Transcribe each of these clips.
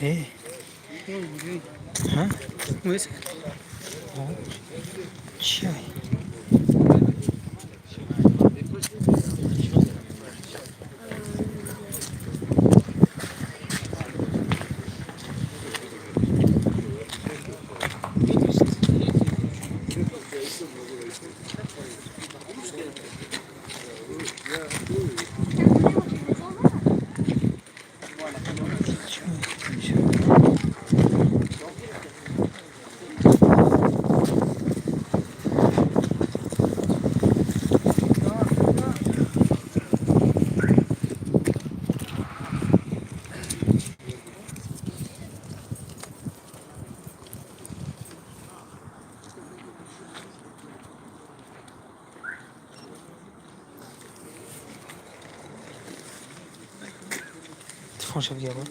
Э? Ҳа? Чай. Телефон шаб диябо.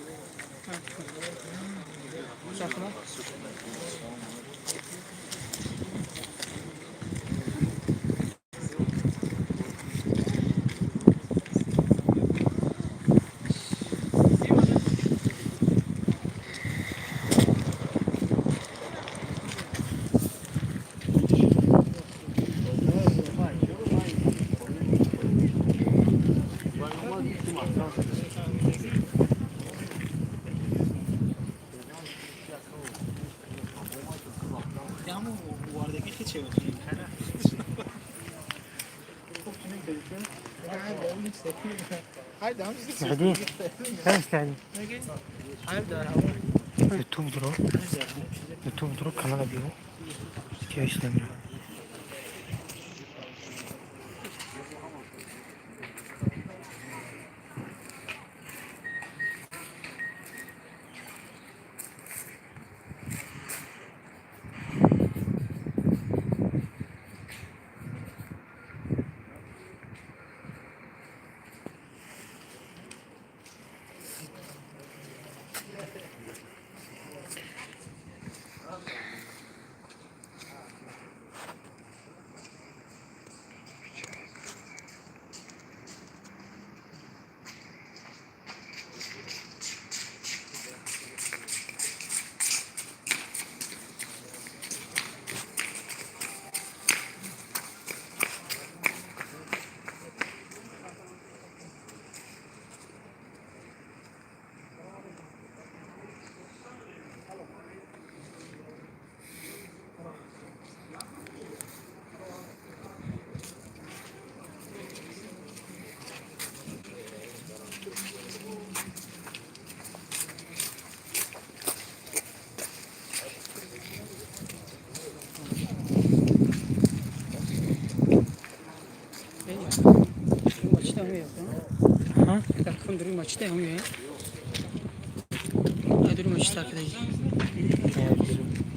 Меҳдӣ, кардӣ? Ютуб дуро, Ютуб дуро, канала биё. Чиёш намера. Ҳа?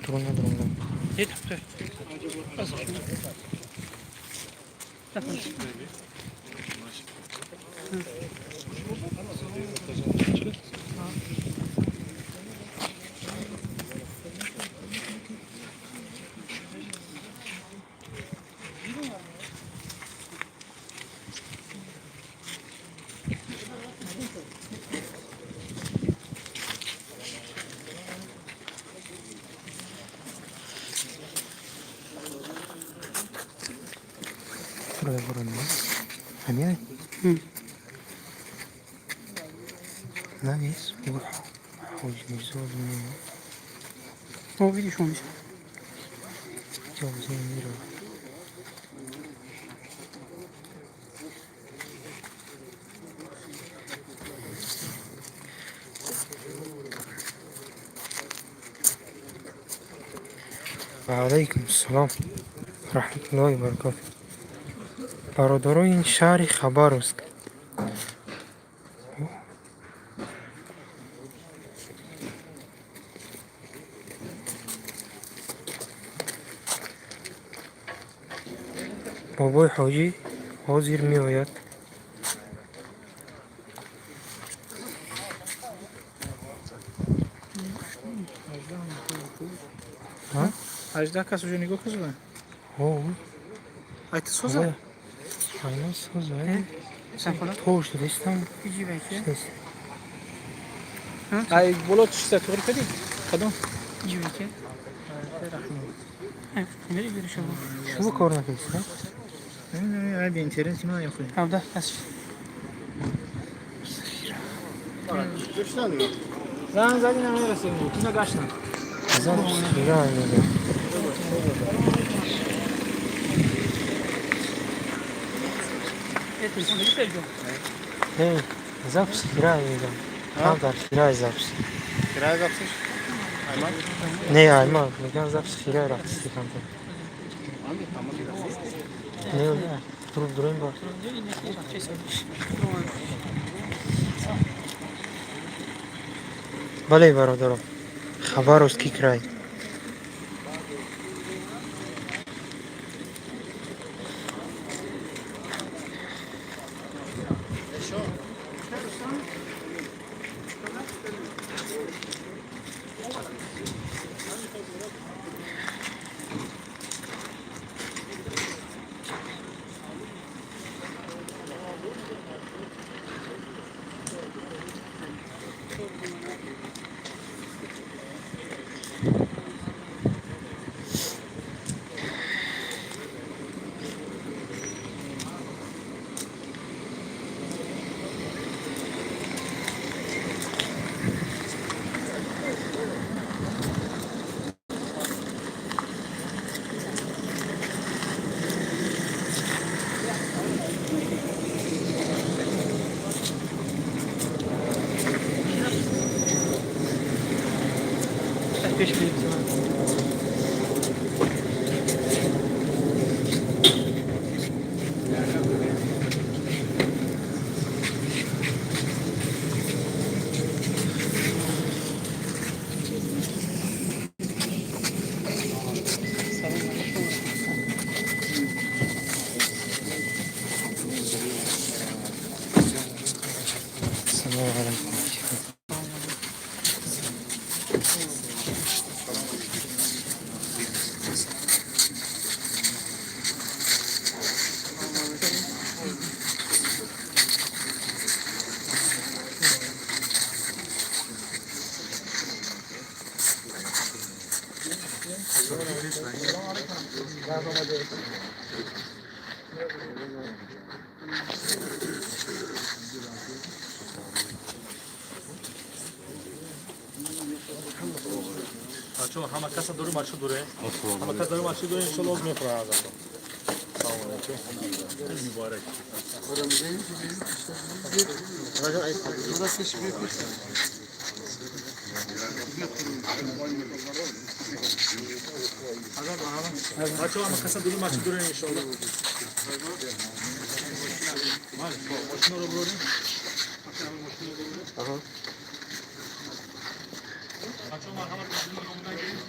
Дурун дурун. Бурда ҳамин навис Ҳоҷи Мирзо. О, видишь, он. Ҷавза меравад. Ва алайкум ассалом раҳматуллоҳи баракоту. Бародаро, ин шаҳри Хабаровск. Бобои ҳоҷӣ ҳозир меояд. 18 кас уже нигоҳ карданд. О. Айта соза? Айна соза. Сен фалон? Тош дидистам. Иҷи баки. Ай боло чиста туғри кардӣ? Кадом? Иҷи баки. Мери бери шумо. Шумо кор накардед? Ай би интернет ман яхӯ. 17 кас. Зан зади намерасем. Ту нагашна. Зан хира мегӯяд. Это смотри, пойдем. Не, запись хира мегӯям. Камтар хираи запись. Кирая записиш? Айман? Не, айман, мегӯям, запись хираи рафтисти камтар. Не, туруп дуроим ба. Бале, бародаро. Хабаровский край. Пеш меёб. Салому алайкум. Бачо, ҳама каса дору мачо дуре. Ҳама каса дору мачо дуре, иншаллоҳ мехӯрам аз ато. Салом алейкум. Муборак. Бачо, ҳама каса дору мачо дуре, иншаллоҳ. Мошинаро бурорем. Бачо, марҳамат, номуна гиред.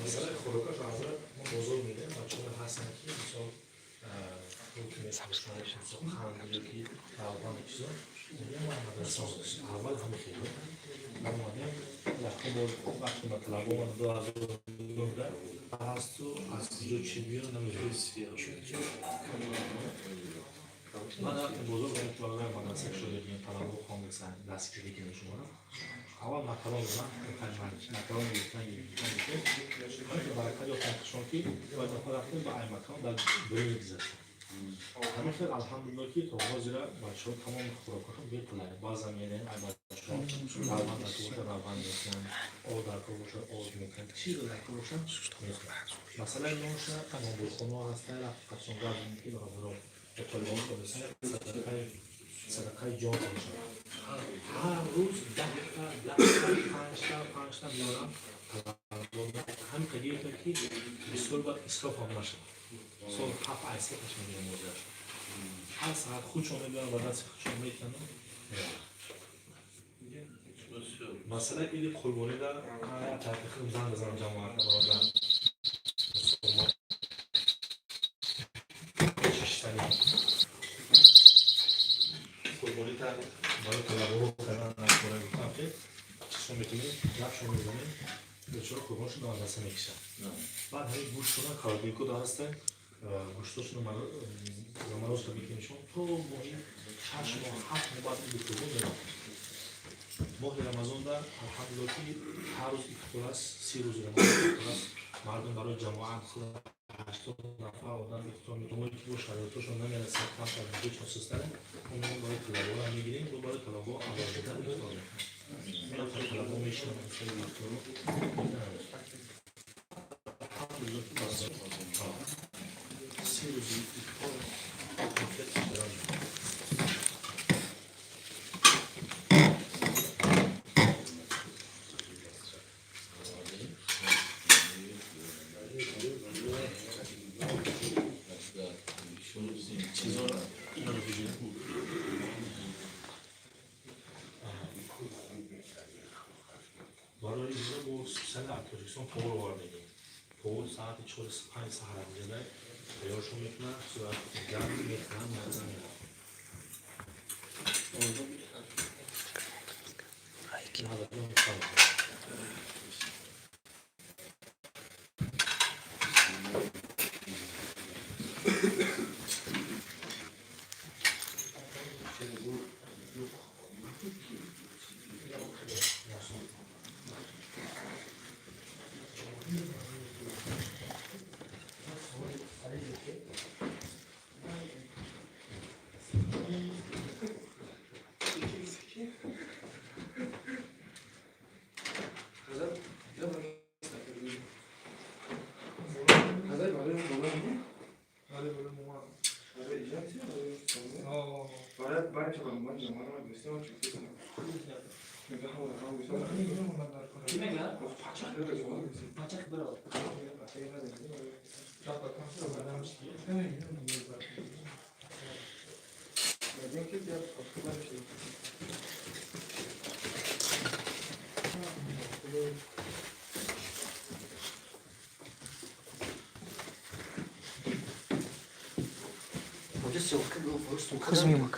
Масъалаи хӯрокаш, ҳазрат, мо бозор мерем, бачаҳо ҳастанд, ки мисол қанд ёки равған, чизо мегӯям. Ман мадраса аввал ҳама хело омадем, вақте боз вақти матлаб омад, 2000 ҳасту аз куҷо чӣ биё, намедонам. Ман вақте бозор барои мадраса шудагим, талабо хондасан, дастгирӣ кардем шуморо. Аввал макарон, макарон гирифтан, гирифтан, баракат ёфтан шон, ки баъд дафъа рафтем ба ай макарон дар биринҷ гузаштем. Ҳамин хел, алҳамдулилло, ки то ҳозира бачаҳо тамоми хӯрокҳошон бепуланд. Баъзан мерем, ай бачаҳо равған дар боша, равған мекунанд, об дар кор боша, об мекунанд, чӣ дар кор боша, мехӯранд. Масъалаи нонша, нонбурхонаҳо ҳастанд, рафиқатшон гап ки бародаро бо толибон садақаи ҷон мешавад. Ҳар рӯз 10-та, 10-та, панҷта, панҷта меорам. Ҳамин қадир, ки бисёр бояд исроф ҳам нашавад. Сол ҳафт айсе паш мегирам озираш. Ҳар саат худшон мебиёрам, ба дасти худшон метану. Масъалаи иди қурбонида ман тарафи худам занг бизанам ҷамоат, бародар мусулмон шиштани қурбонита барои талабо кардан накора. Гуфтам, ки чишон метунем, гапшон мезанем, бечора қурбоншон дар мадраса мекишад. Баъд ҳамин гӯштона холодильник ода ҳастанд, гӯштошоно заморозка мекунем то моҳи 6 моҳ, 7 моҳ. Баъд иди қурбон меравад. Моҳи рамазонда, алҳамдулилло, ки ҳар рӯз ифтор аст. 30 рӯзи рамазон ифтор аст. Мардум барои ҷамоат 80 нафар одам ифтор мекунад, ки бо шароитошон намерасад, камтар буҷетшон сустара. Мо барои талаборо мегирем, бо барои талабо алоҳида ифтор мекунем. Талабо мешинанд сари ифторо. Алҳамдулилло, ки 30 рӯзи ифтор кайфияти баланд. Чизоро инро бигирем. Барои иҷро бо сали аз Тоҷикистон повар овардагем. Повар саати 4-5 саҳар инҷада тайёршон мекунад, сурат гарм мехӯранд, мазза меравад. Чӣ мега? Пачах биро. Кузьмимок.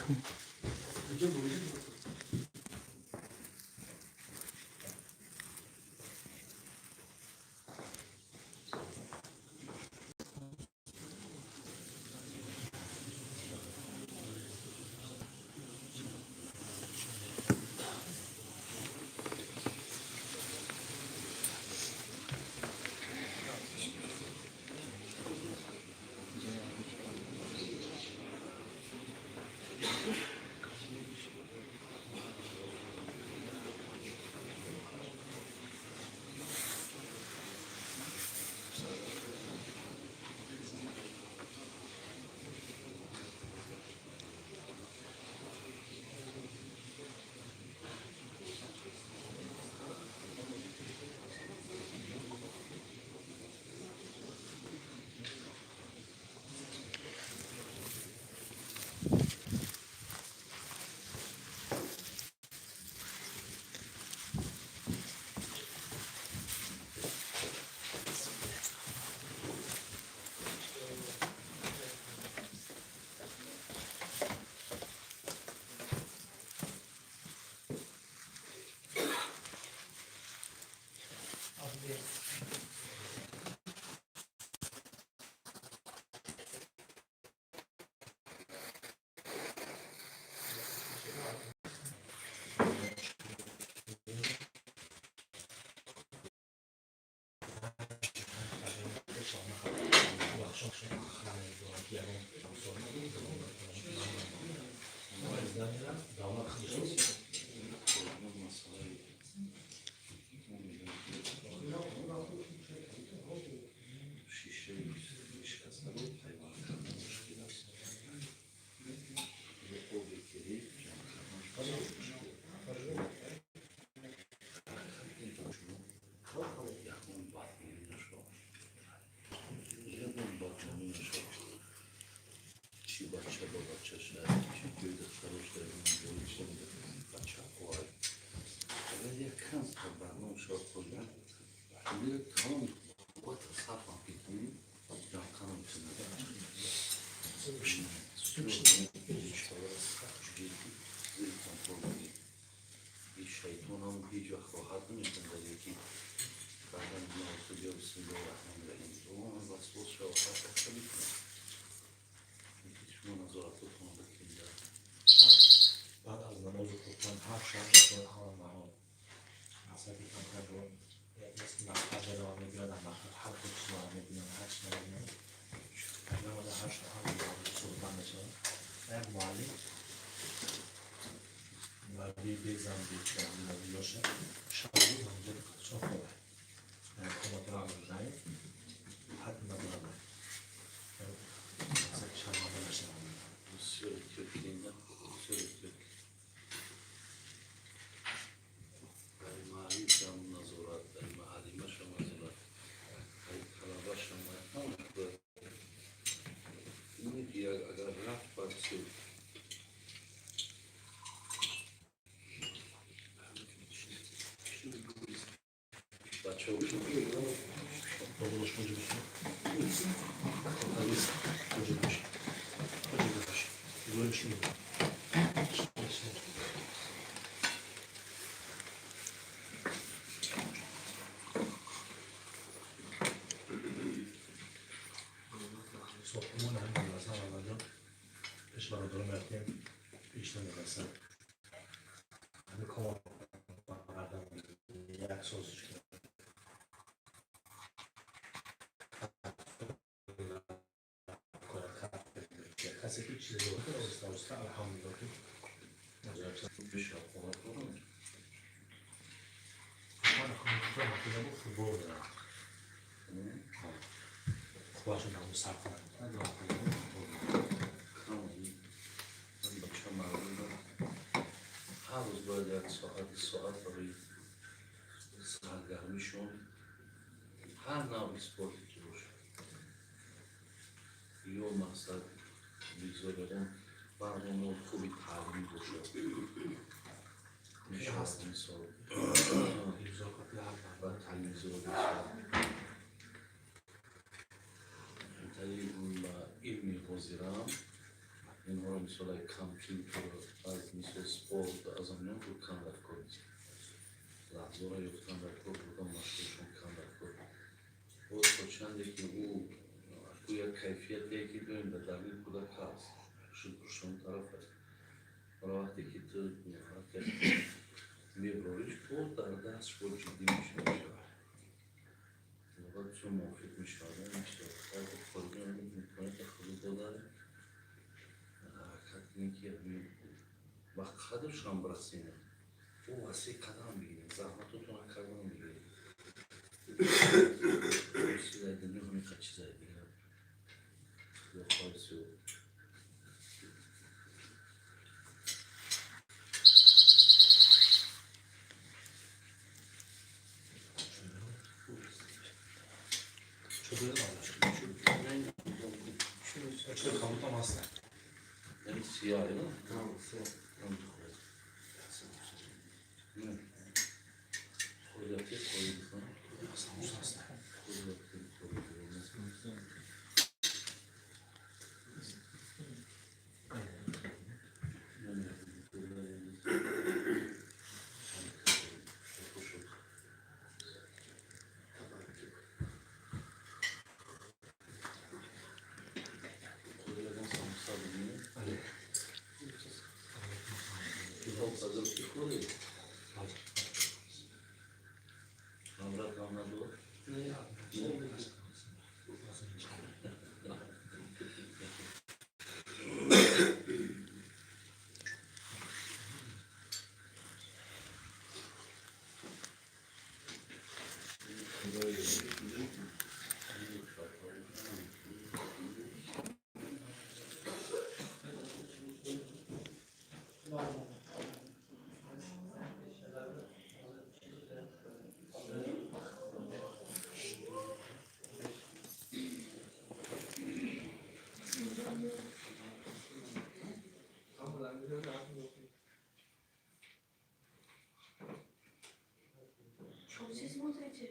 Баъд аз намозу хобтан ҳар шаб ба ҳама маҳол асаби камтар бо мактаб меравам, мегирад, дар мактаб ҳар хел чизҳоро мебинам, ҳар чи намебинам. Меомада ҳар шаб ҳар суҳбат мешавад. Як муаллим марди безан бечоша шабу рӯз ҳамҷо чон хобад. Коматро ҳад надорад. Шарманда нашавам. Сохтмон ҳам медраса аввалҷон пеш бародарон рафтем, пешта медраса ҳами кор як созиш касе ки чизе оҳиста оҳиста, алҳамдулилло, ки футбол дорам, хубашон сар кунам. Ҳар рӯз бояд як соат, 2 соат барои саргармишон, ҳар навъи спорте ки бошад, ё мақсад бигзор ягон барномаи хуби таълимӣ бошад, мешавад, мисол, ба телевизор бошад. Ба илми ҳозирам инҳоро, мисол, ай компютер, аз, мисол, спорт, аз амиён пул кам дар кор нест. Лаҳзаро ёфтан дар кор, бурдан машғулшон кам дар кор. Боз то чанде ки ӯ як кайфияте ки доим дар даруни кӯдак ҳаст, шуд тараф аст. Ҳоло вақте ки ту меброриш, боз дар дастш бо ҷиддӣ мешавад, баъд чун мувофиқ мешавад. Имконияти худи дода, ҳаракат кунем, ки ба қадршам расем. Ӯ васеъ қадам бигирем, заҳматотона кардан бигирем. Чизай дунё ҳамиқа чизай дигар худо хоҳису. Чӯ кабутам ҳаст. Яъне сиёҳ. Хӯрдати қоидихан. Самус ҳаст. Хӯрдати қоидихан. Что все смотрите?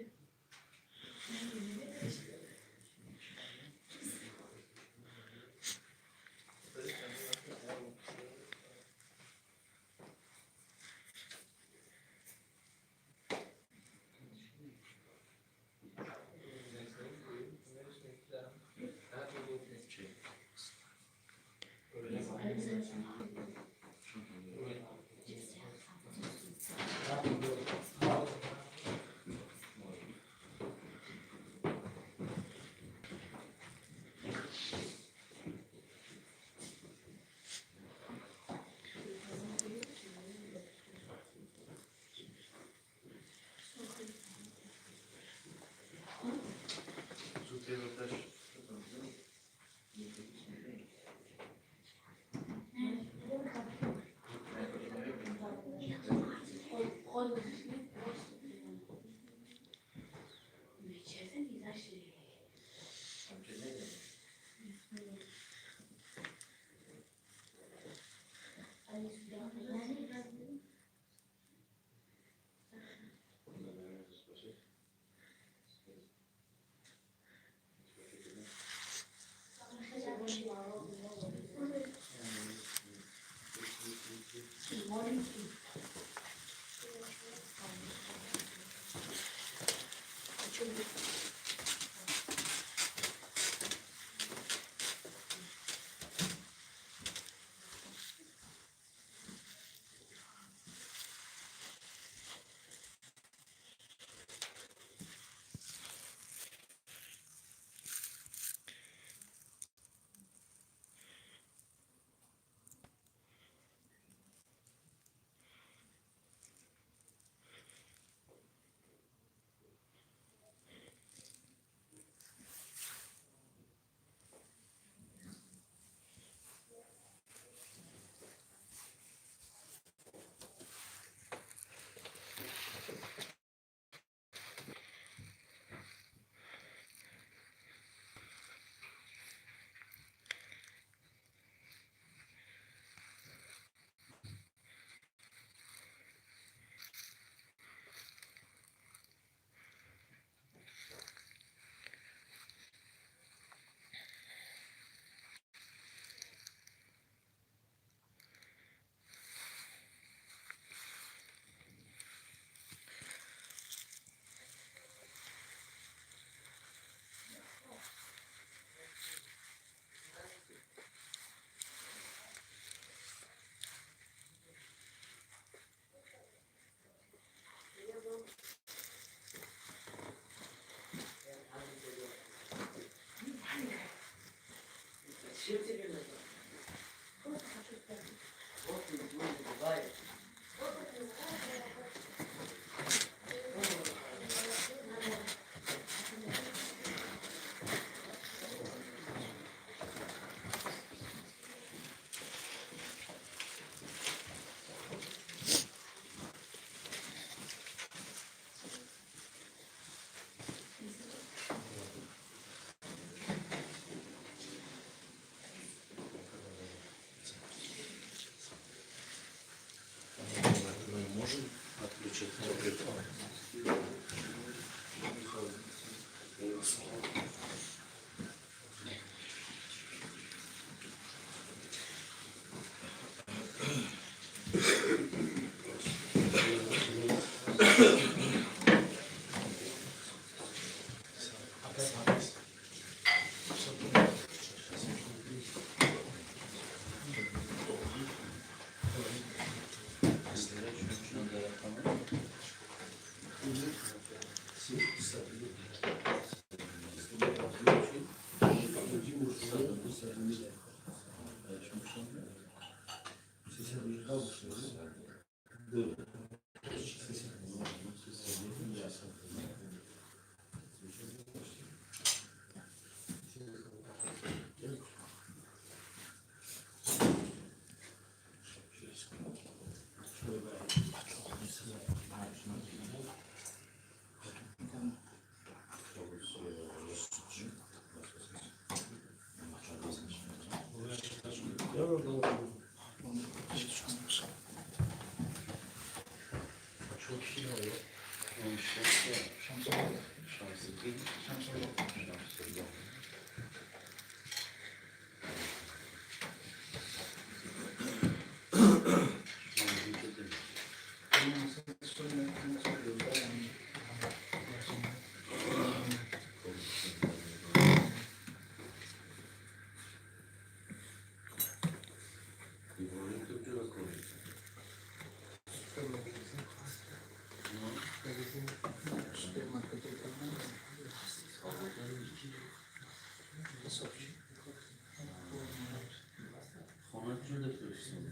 Хона куҷо дар Тоҷикистон?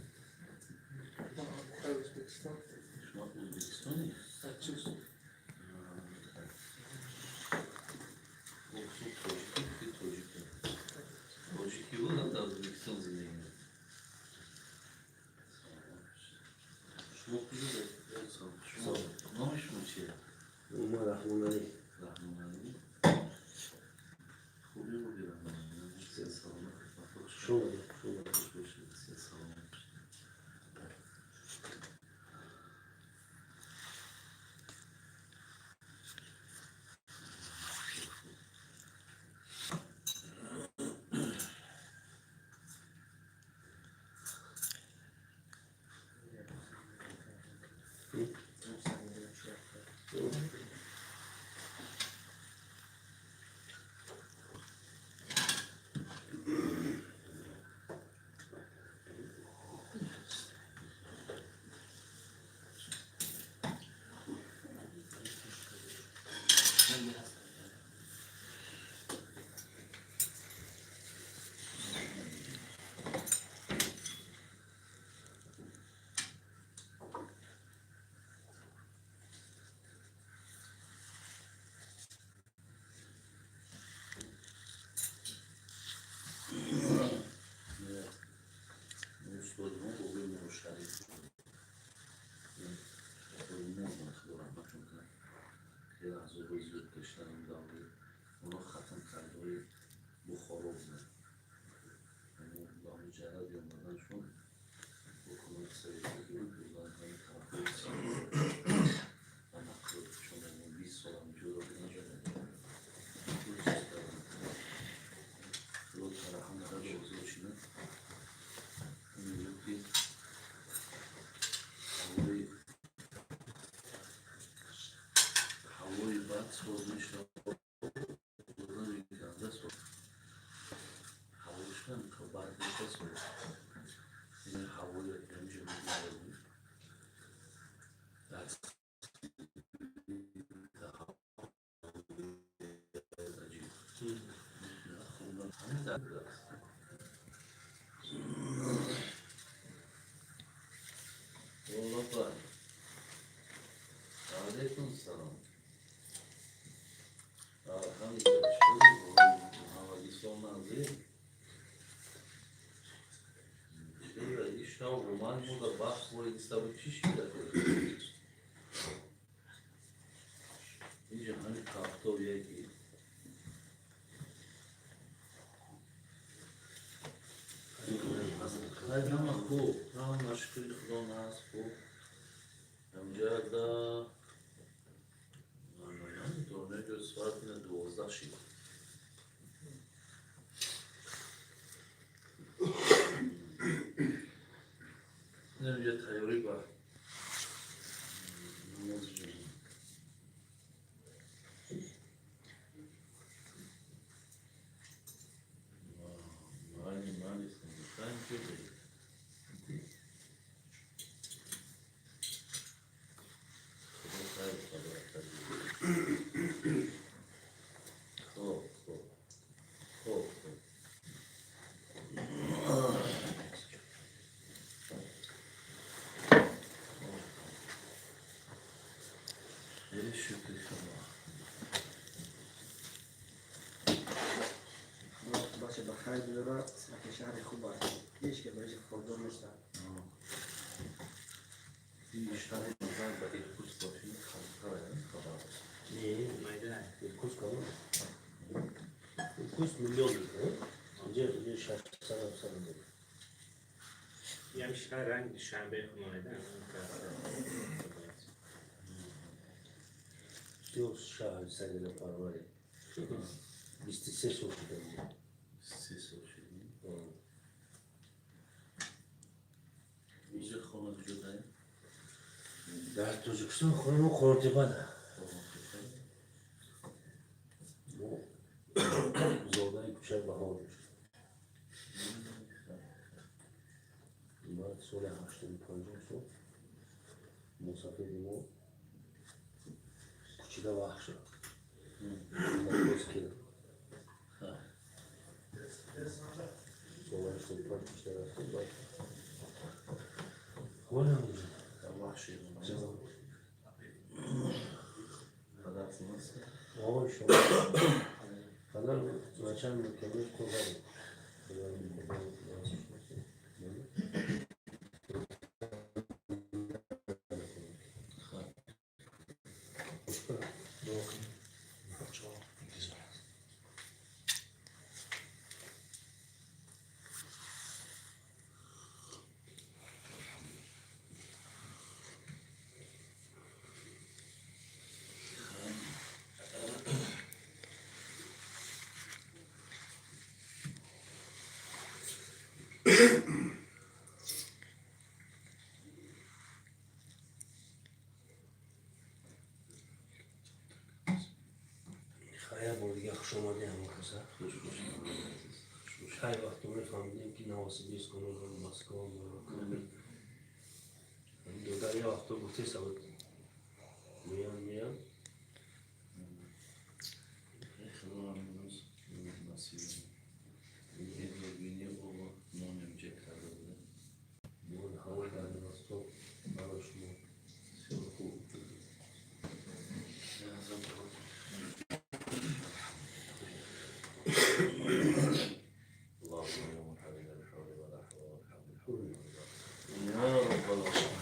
Ӯзбекистон. Шумо ӯзбекистонӣ? Тоҷикӣ ки тоҷикӣ. Тоҷикӣ будам, дар Ӯзбекистон зиндагӣ мекунед. Шумо куҷо дар? Шумо, номи шумо чист? Ма Раҳмоналӣ. Раҳмоналӣ. Хуби буди, Раҳмоналӣ. Саломат. Шумо шумо. Хуш бошед. Саломат. Устоди мо бобои Нуршариф мурдан, худо раҳматшон кунад, хеле азобҳои зиёд кашидан. Даври оно хатм кардаҳои Бухоро буданд. Ба муҷарради омаданшон ҳукумати советӣ ки буд, бурдан ҳамин тарафҳои ба нақлиёт кушодан. 20 сол ҳамҷоро будан, худо тараҳам кард, озод шуданд. Мегӯяд, ки ҳавои бад соз мешавад, ганда соз ҳавошам бад меша соз. Ин ҳавое ки ҳамҷо мегузарем дар аҷиб хӯрдан ҳамин дар аст. والله алейкум салом. Алҳамдулилла, ҳамагисон нағзӣ. Ишав роман буда, бахт воиста буд, чӣ шида? Инҷа ҳамин кафтоб яки хай, ҳама хуб, ҳама, шукри Худо, нағз, хуб. Ҳамҷада намедонам, соат ина 12 шид. Инҷа тайёрӣ ба намози ҷумъа. Майли, майли, Thank you. Худо хайр хабар. Хоб, хоб, хоб, хоб. Эй, шукри Худо. Бача ба хайр биёрад, сатҳи шаҳри хуб аст, ҳеҷ ки барои кордор нестанд. Ин шаҳри назар ба Иркутск бошид, камтар хабар аст. Не, Иркутск калон. Иркутск миллион, инҷа 600 700 миллион. یعنی شهر رنگ شنبه خمانه. Все шаҳри сарина парвари. 23 сол шуда. 23 сол шуд. Инҷа хона куҷо дорем? Дар Тоҷикистон хонаи мо Қоротепада. Мо зодаи кӯчаи Баҳор мешудем. Баъд соли 85-ум сол мусафири мо кӯчида Вахша. Колхоз кирд. Аллоҳ ширин. Падар аст? Ой, шумо. Падар начальник кабинет курбан. Хая бор дига хуш омадӣ ҳама каса. Хуш бошед, азиз. Хуш бошед. Хай вақте мефаҳмидем, ки Новосибирск, Москва, додар я вақто гуфтеса буд. Меян, меян. Худо имрӯз насиб бини о нонем ҷе карда будем. Мон ҳаво дар Ростов барои шумо. Бисёр хуб. اللهم يا منحني الحول ولا حول ولا حول يا رب العالمين.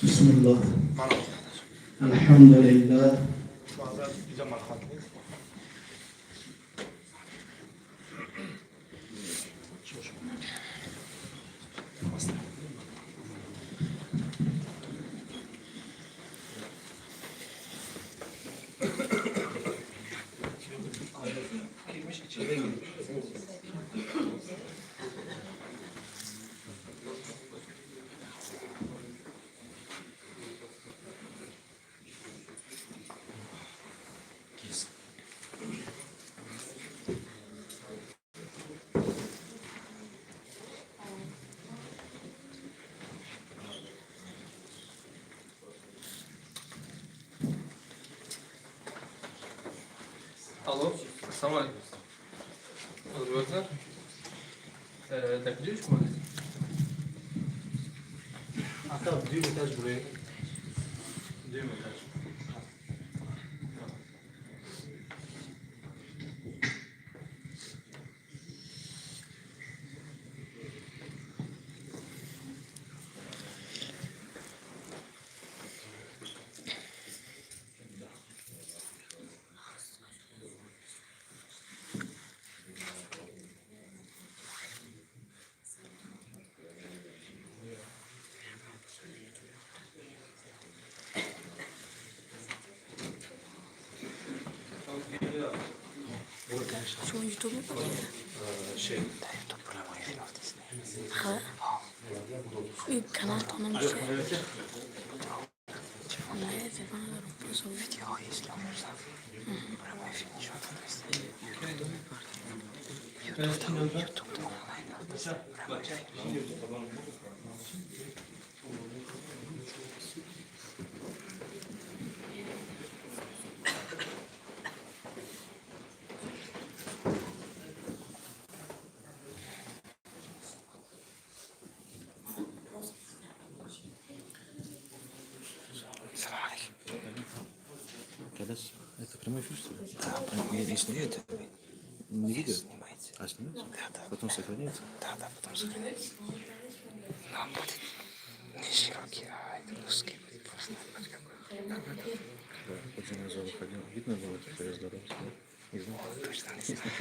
بسم الله، الحمد لله. Алло, ассалому алайкум. Озбекlar. Дар куҷо шумо ҳастед? Ака, дуюм этаж буре. Дуюм этаж. Шумо ютуб мекунед? Ха? Ин каналтон намешавад? Не, телефон надорам. Просто Видеоҳои ислом ютуб ютуб онлайн. Салом алейкум. Это прямой эфир, что ли? Да, не, это Не видео? снимается. А, снимается? Да. Потом сохраняется? Да, потом сохраняется. Но он будет не широкий, а это узкий будет просто. Вот какой. Как это? Да. Вот я выходил. Видно было, что я здоровался, да? Не знаю. Точно не знаю.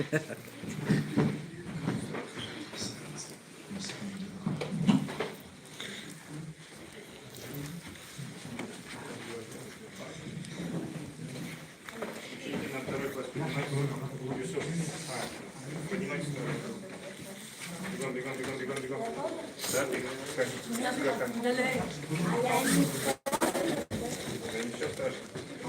На второй класс поднимайте. Юсуф, поднимайте второй. Бегом, бегом, бегом, бегом, бегом. Да, бегом. Так, сюда, там. Да, ничего страшного.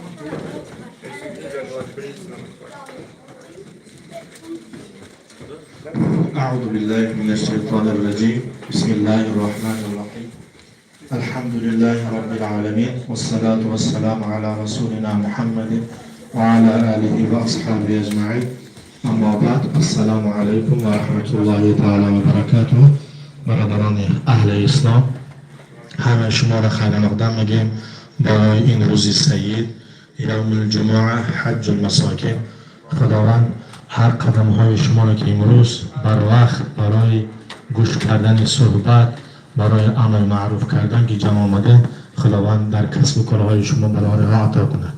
أعوذ بالله من الشيطان الرجيم. بسم الله الرحمن الرحيم. الحمد لله رب العالمين، والصلاة والسلام على رسولنا محمد وعلى آله وأصحابه أجمعين. أما بعد، السلام عليكم ورحمة الله تعالى وبركاته. برادران اهل اسلام، همه شما را خیر مقدم میگیم برای این روز سعید، یوم الجمعه، حج المساکین. خداوند هر قدم های شما را که امروز بر وقت برای گوش کردن صحبت، برای امر معروف کردن که جمع آمده، خداوند در کسب و کارهای شما برای را عطا کند.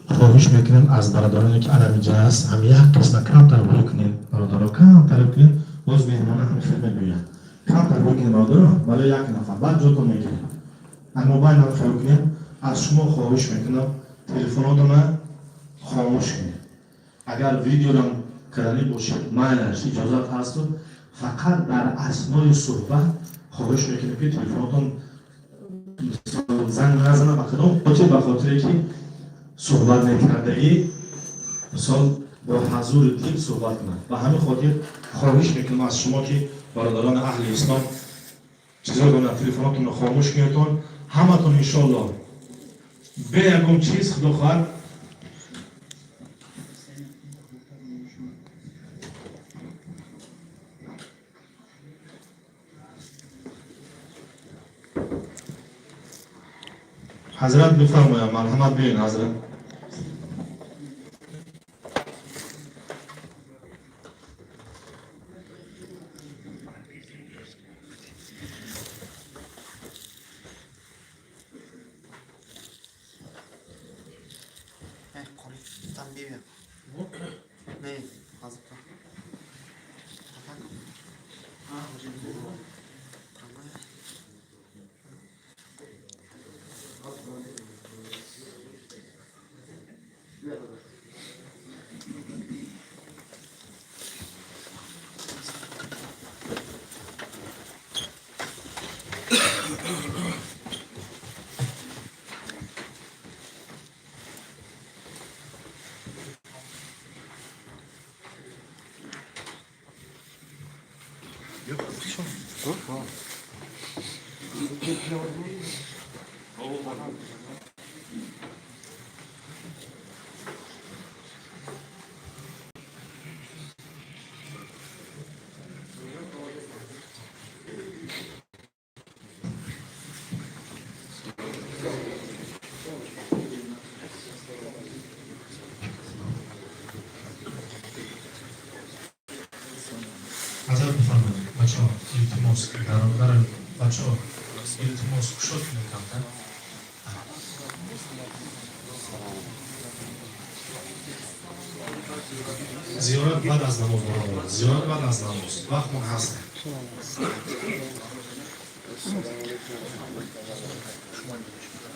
خواهش میکنیم از برادرانی که الان اینجا هست، هم یک قسمت کم تر کنیم. برادرها، کم تر کنیم. باز مهمان هم خیلی میگویند کم تر کنیم. برادرها، برای یک نفر، بعد جاتون میگیریم. اما موبایل هم خیلی کنیم. از شما خواهش میکنم تلفناتون خاموش کنید. اگر ویدیو رو کردنی باشید، مایلش اجازت هست. فقط در اثنای صحبت خواهش میکنیم که تلفناتون زنگ نزنه. به کدام خاطر؟ به خاطر که صحبت نکردگی مثال با حضور دل صحبت کنند. به همین خاطر خواهش میکنم از شما که برادران اهل اسلام چیزا کنند، تلفناتون رو خاموش کنیدتون همتون. انشالله به یکم چیز خدا خواهد. حضرت بفرمایید، مرحمت بیاین حضرت. Там бибия. Не, ҳазр. حضرت بفرمایید. بچه ها، илтимос, дар бача ҳо, илтимос, кушод кунед камтар. Зиёрат баъд аз намоз, бародар, зиёрат баъд аз намоз, вақтмон ҳаст.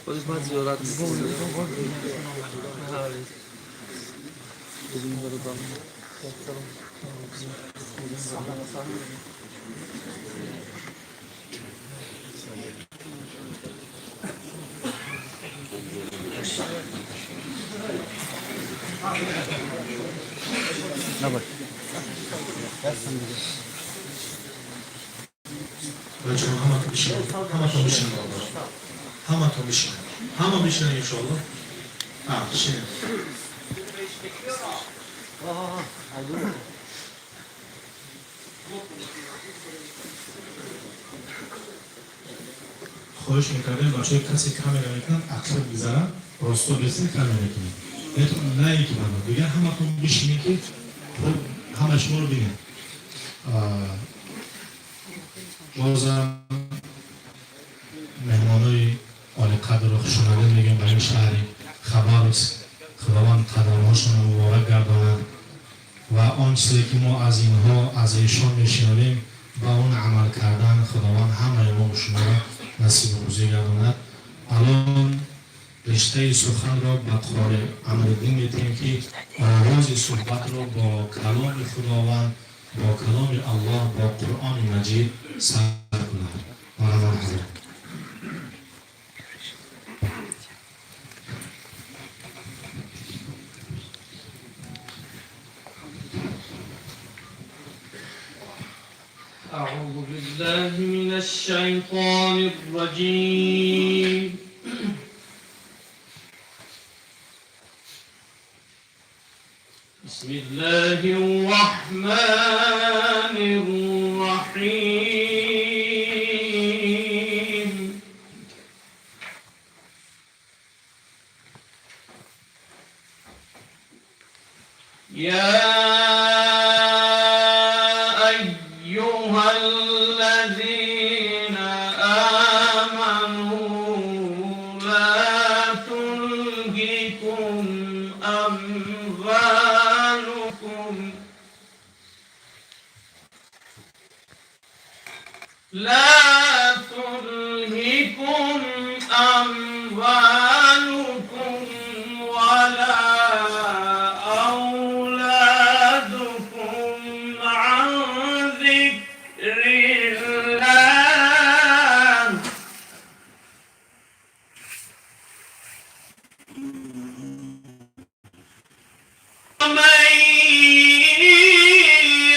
Боз баъд зиёрат. Бачаҳо, ҳаматон бишинед, ҳаматон бишинед, бародар, ҳаматон бишинед, ҳама бишинед, иншоалло. Бишинед. Хоҳиш мекардем, бачаҳои касе камера мекунад, ақиб гузарад, росто бесин, камера мекунад, на ин ки бана дигар. Ҳаматон бишинед, ки хуб ҳама шуморо бинед. Бозам меҳмонои олиқадрро хушомадед мегӯем ба ин шаҳри Хабаровск. Худованд қадамҳошонро муборак гардонад ва он чизе ки мо аз инҳо, аз эшон мешинавем, ба он амал кардан Худованд ҳамаи мо шуморо насибу рӯзӣ гардонад. Алон риштаи суханро ба қори Амриддин метиҳем, ки оғози суҳбатро бо каломи Худованд, бо каломи Аллоҳ, бо Қуръони Маҷид сар кунад. Марҳамат, ҳазрат. بالله من الشيطان الرجيم. بسم الله الرحمن الرحيم. يا أيها الذين آمنوا لا تلهكم أموالكم لا تلهكم أموالكم ولا أولادكم عن ذكر الله. ومن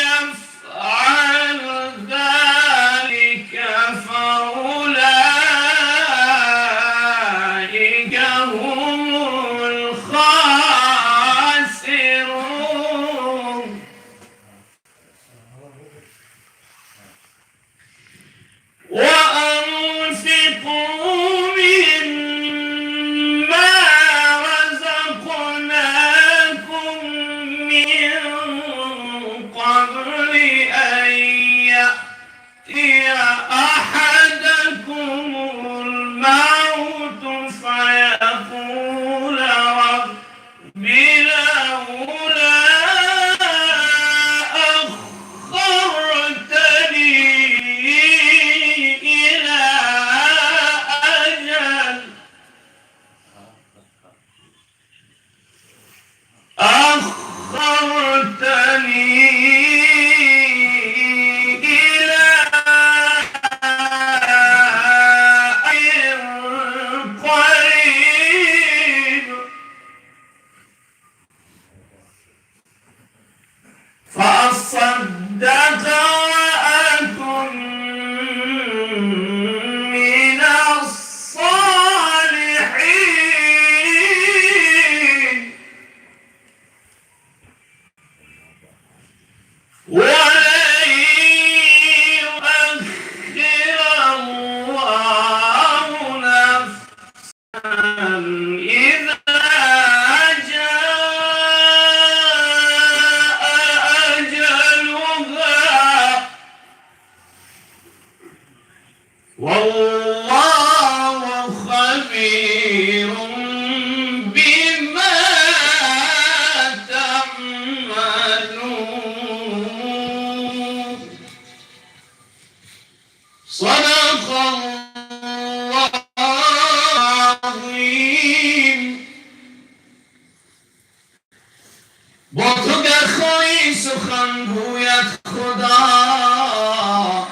يفعل ذلك فأولئك هم الخاسرون. وأنفقوا مما رزقناكم من قبل أن يأتي أحدكم الموت فيقول رب لولا أخرتني إلى أجل أخرتني إلى أجل قريب فأصدق وأكن من الصالحين. ولن يؤخر الله نفسا إذا جاء أجلها، والله خبير بما تعملون. صدق الله العظيم. با تو گر خواهی سخن گوید خدا،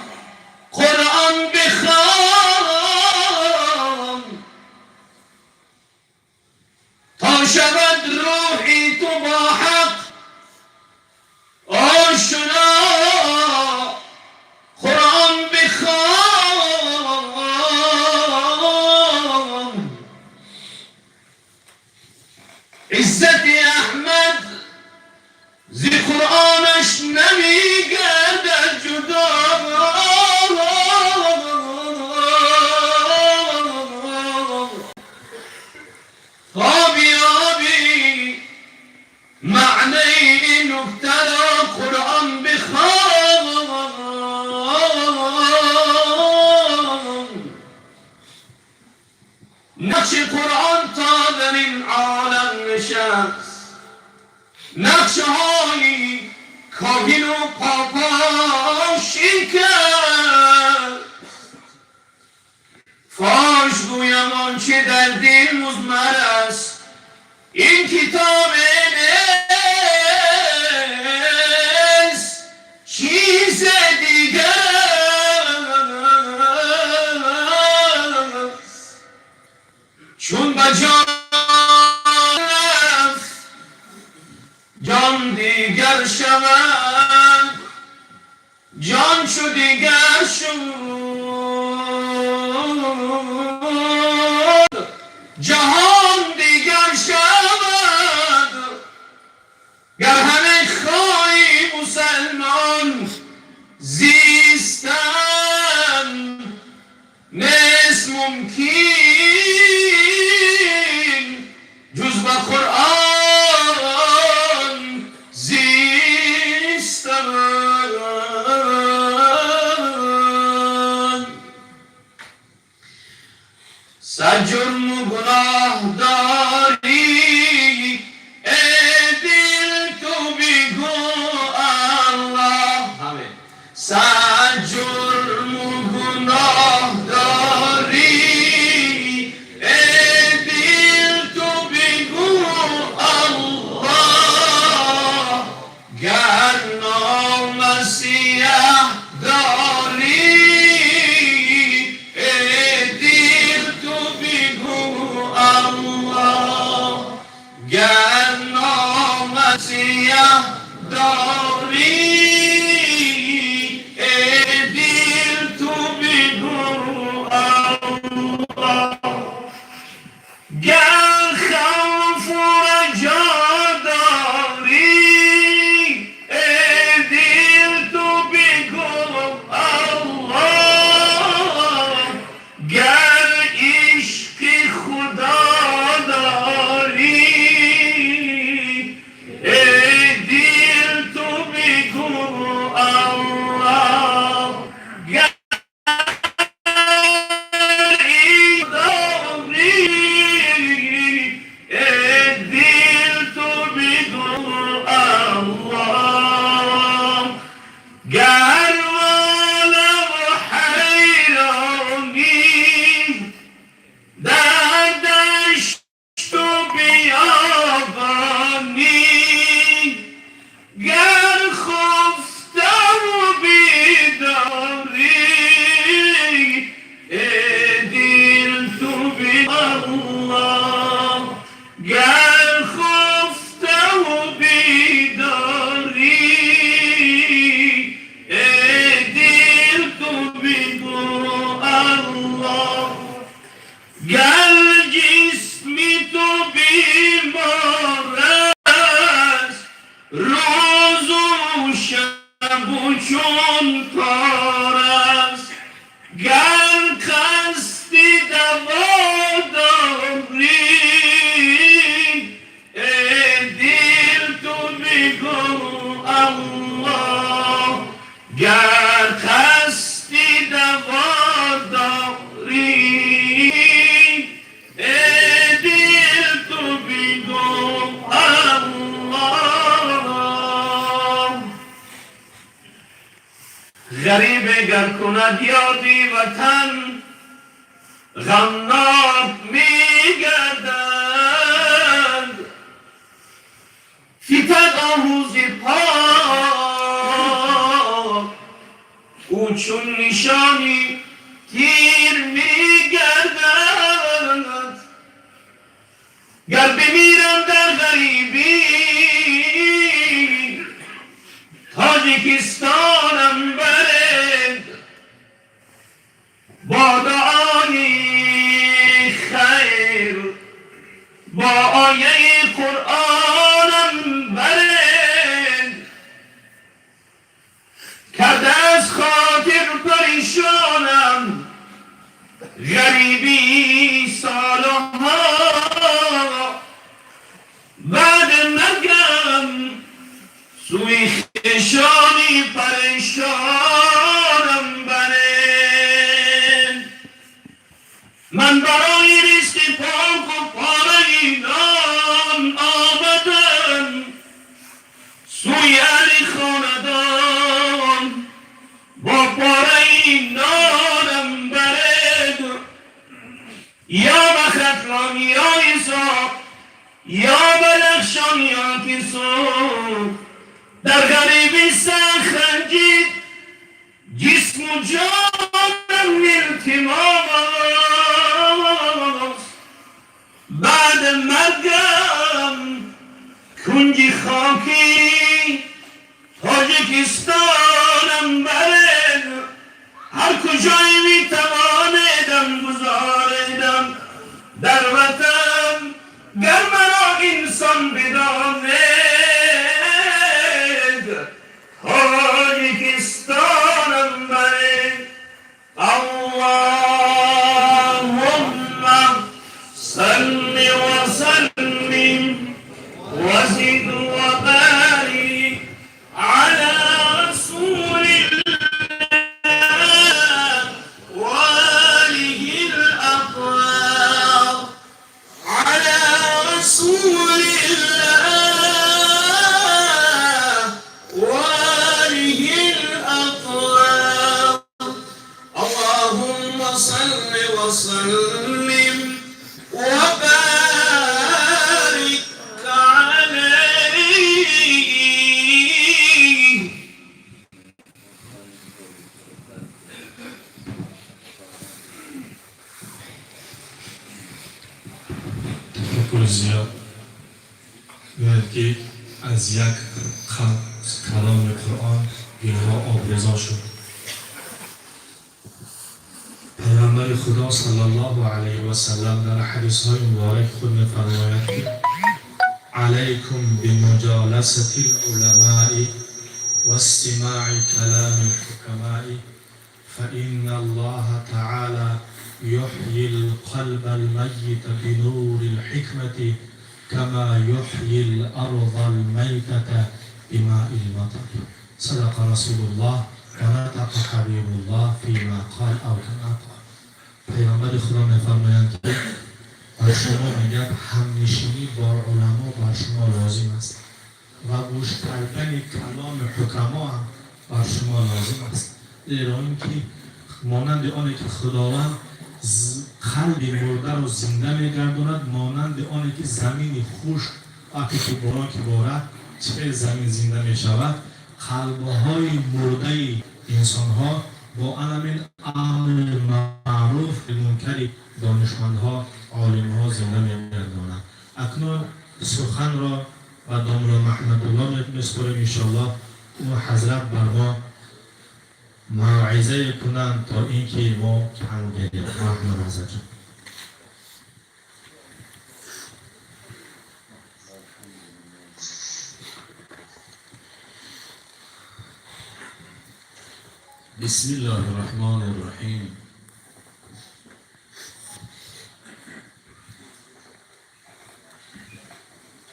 قرآن بخوان تا شود روحی تو با حق آشنا. قرآن بخوان. عزت احمد ز قرآنش نمیگردد جدا. تا بیابی معنی این نکته را، قرآن بخوان. نقش قرآن تا در این عالم نشست، نقش های کاهن و پاپا شکست. فاش گویم آنچه در دل مضمر است، این کتاب نیست چیز دیگر است. چون به جان رفت، جان دیگر شود، جان چو دیگر شد. Мумкин ҷуз ба Қуръон зистан. Сад ҷурму гуноҳ дорӣ, эй дил, ту бигӯ Аллоҳ. Ҳамин. Сад ҷурму гуноҳ дорӣ, эй дил, ту бигӯ Аллоҳ. Гар номаи сиёҳ дорӣ, эй дил, ту бигӯ Аллоҳ. Гар номаи сиёҳ дорӣ, эй дил, ту бигӯ Аллоҳ. Гар хавфу раҷо дорӣ, эй дил, ту бигӯ Аллоҳ. Гар ишқи Худо дорӣ, эй дил, ту бигӯ Аллоҳ. Гар дорӣ, эй дил, ту бигӯ Аллоҳ. Гар волу ҳайронӣ дар дашту биёбонӣ, гар хуфтаву бедорӣ, эй дил, ту бигӯ Аллоҳ. Гар хуфтаву бедорӣ, эй дил, ту бигӯ Аллоҳ. Гар ҷисми ту бемор аст, рӯзу шабу чун тор аст, гар қасди даво дорӣ, эй дил, ту бигӯ Аллоҳ. Гар қасди даво дорӣ, эй дил, ту бигӯ Аллоҳ. Ғариб гар кунад ёди ватан, ғамнок мегардад. Фитад оҳу зи по, ӯ чун нишони тир мегардад. Гар бимирам дар ғарибӣ, Тоҷикистонам баред. Бо дуои хайр, бо ояи Қуръонам баред. Карда аз хотир парешонам ғарибӣ солҳо, баъд маргам сӯи хешони парешонам баред. Ман барои ризқи поку пораи нон омадам сӯи аҳли хонадон, бо пораи нонам баред. Ё ба Хатлон, ё Ҳисор, ё Бадахшон, ё ки Суғд, дар ғарибӣ сахт ранҷид ҷисму ҷонам, илтимос, баъд маргам кунҷи хоки Тоҷикистонам баред. Ҳар куҷое метавонедам гузоредам дар ватан, гар маро инсон бидонед, Тоҷикистонам баред. Аллоҳу صل وسلم وبارك عليه. Тафаккури зиёд бояд, ки аз як каломи Қуръон дилҳо обрезон шуд. Паёмбари Худо саллаллоҳу алайҳи васаллам дар ҳадисҳои муборак худ мефармояд, ки عليكم بمجالسة العلماء واستماع كلام الحكماء، فإن الله تعالى يحيي القلب الميت بنور الحكمة كما يحيي الأرض الميتة بماء المطر. صدق رسول الله ونطق حبيب الله فيما قال أو كما قال. پیامبر خدا میفرمایند که بر شما میگن همنشینی با علما بر شما لازم است و گوش کردن کلام حکما هم بر شما لازم است، زیرا اینکه مانند آنی که خداوند قلب مرده رو زنده میگرداند، مانند آنی که زمین خشک وقتی که باران که بارد چه زمین زنده میشود، قلبهای مرده انسانها با همین امر معروف منکر دانشمندها، عالمها زنده میگردانند. اکنون سخن را به داملا محمدالله میسپاریم. انشاءالله او حضرت بر ما موعظه کنند تا اینکه ما کم گیریم. محمد حضرت جان. بسم الله الرحمن الرحیم.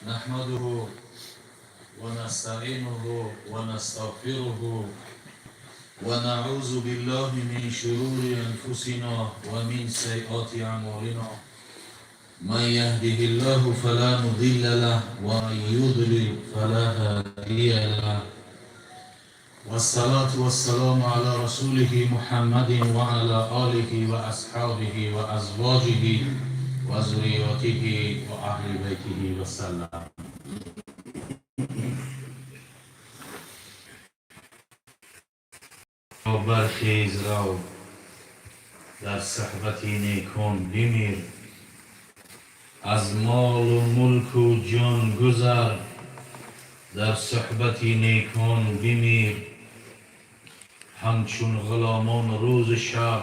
نحمده ونستعينه ونستغفره ونعوذ بالله من شرور أنفسنا ومن سيئات أعمالنا. من يهده الله فلا مضل له ومن يضلل فلا هادي له. والصلاة والسلام على رسوله محمد وعلى آله وأصحابه وأزواجه وذرياته وأهل بيته وسلم. برخیز، رو در صحبت نیکان بمیر. از مال و ملک و جان گذر، در صحبت نیکان بمیر. همچون غلامان روز شب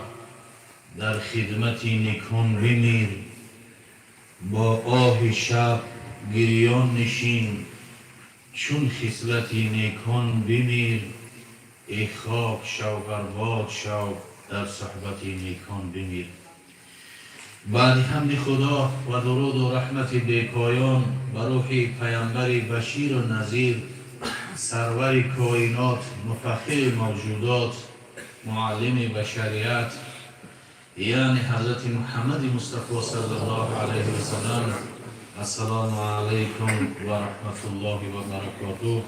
در خدمت نیکان بمیر. با آه شب گریان نشین، چون خصلت نیکان بمیر. ای خاک شو، برباد شو، در صحبت نیکان بمیر. بعد حمد خدا و درود و رحمت بی‌پایان بر روح پیامبر بشیر و نذیر، سرور کائنات، مفخر موجودات، معلم بشریت، یعنی حضرت محمد مصطفی صلی الله علیه و سلم. السلام علیکم و رحمت الله و برکاته.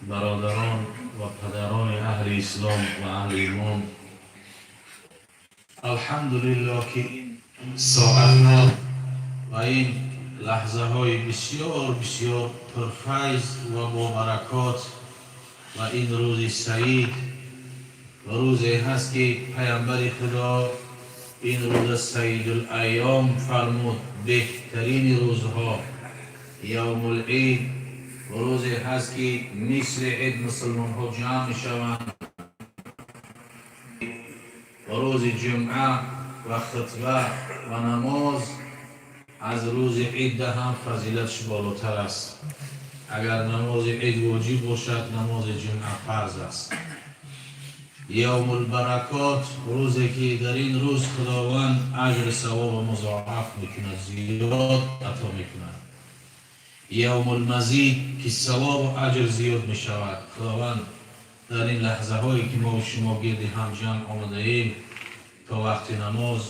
برادران و پدران اهل اسلام و اهل ایمان، الحمدلله که این ساعتها و این لحظه های بسیار بسیار پرفیض و با برکات و این روز سعید و روزی هست که پیامبر خدا این روز سید الایام فرمود، بهترین روزها، یوم العید، و روزی هست که مثل عید مسلمان ها جمع شوند و روز جمعه و خطبه و نماز از روز عید هم فضیلتش بالاتر است. اگر نماز عید واجب باشد، نماز جمعه فرض است. یوم البرکات، روزی که در این روز خداوند اجر ثواب مضاعف میکند، زیاد عطا میکند. یوم المزید که ثواب و اجر زیاد میشود. خداوند در این لحظه هایی که ما و شما گرد هم جمع آمده ایم، تا وقت نماز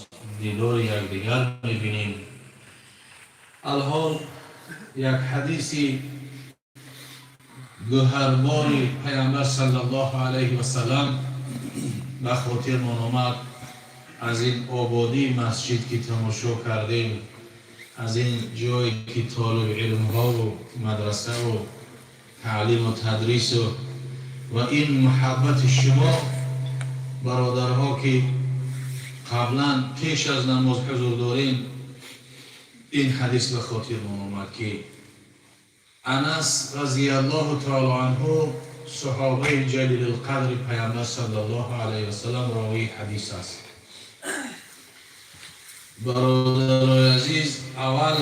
دیدار یکدیگر میبینیم. الحال یک حدیثی گوهربار پیامبر صلی الله علیه و سلم به خاطر من آمد. Аз ин ободии масҷид ки тамошо кардем, аз ин ҷое ки толиби илмҳову мадрасаву таълиму тадрису ва ин муҳаббати шумо, бародарҳо, ки қаблан пеш аз намоз ҳузур дорем, ин ҳадис ба хотирмон омад, ки Анас разияллоҳу таоло анҳу, саҳобаи ҷалилулқадри Паямбар саллаллоҳу алайҳи васалам, ровии ҳадис аст. Бародарои азиз, аввал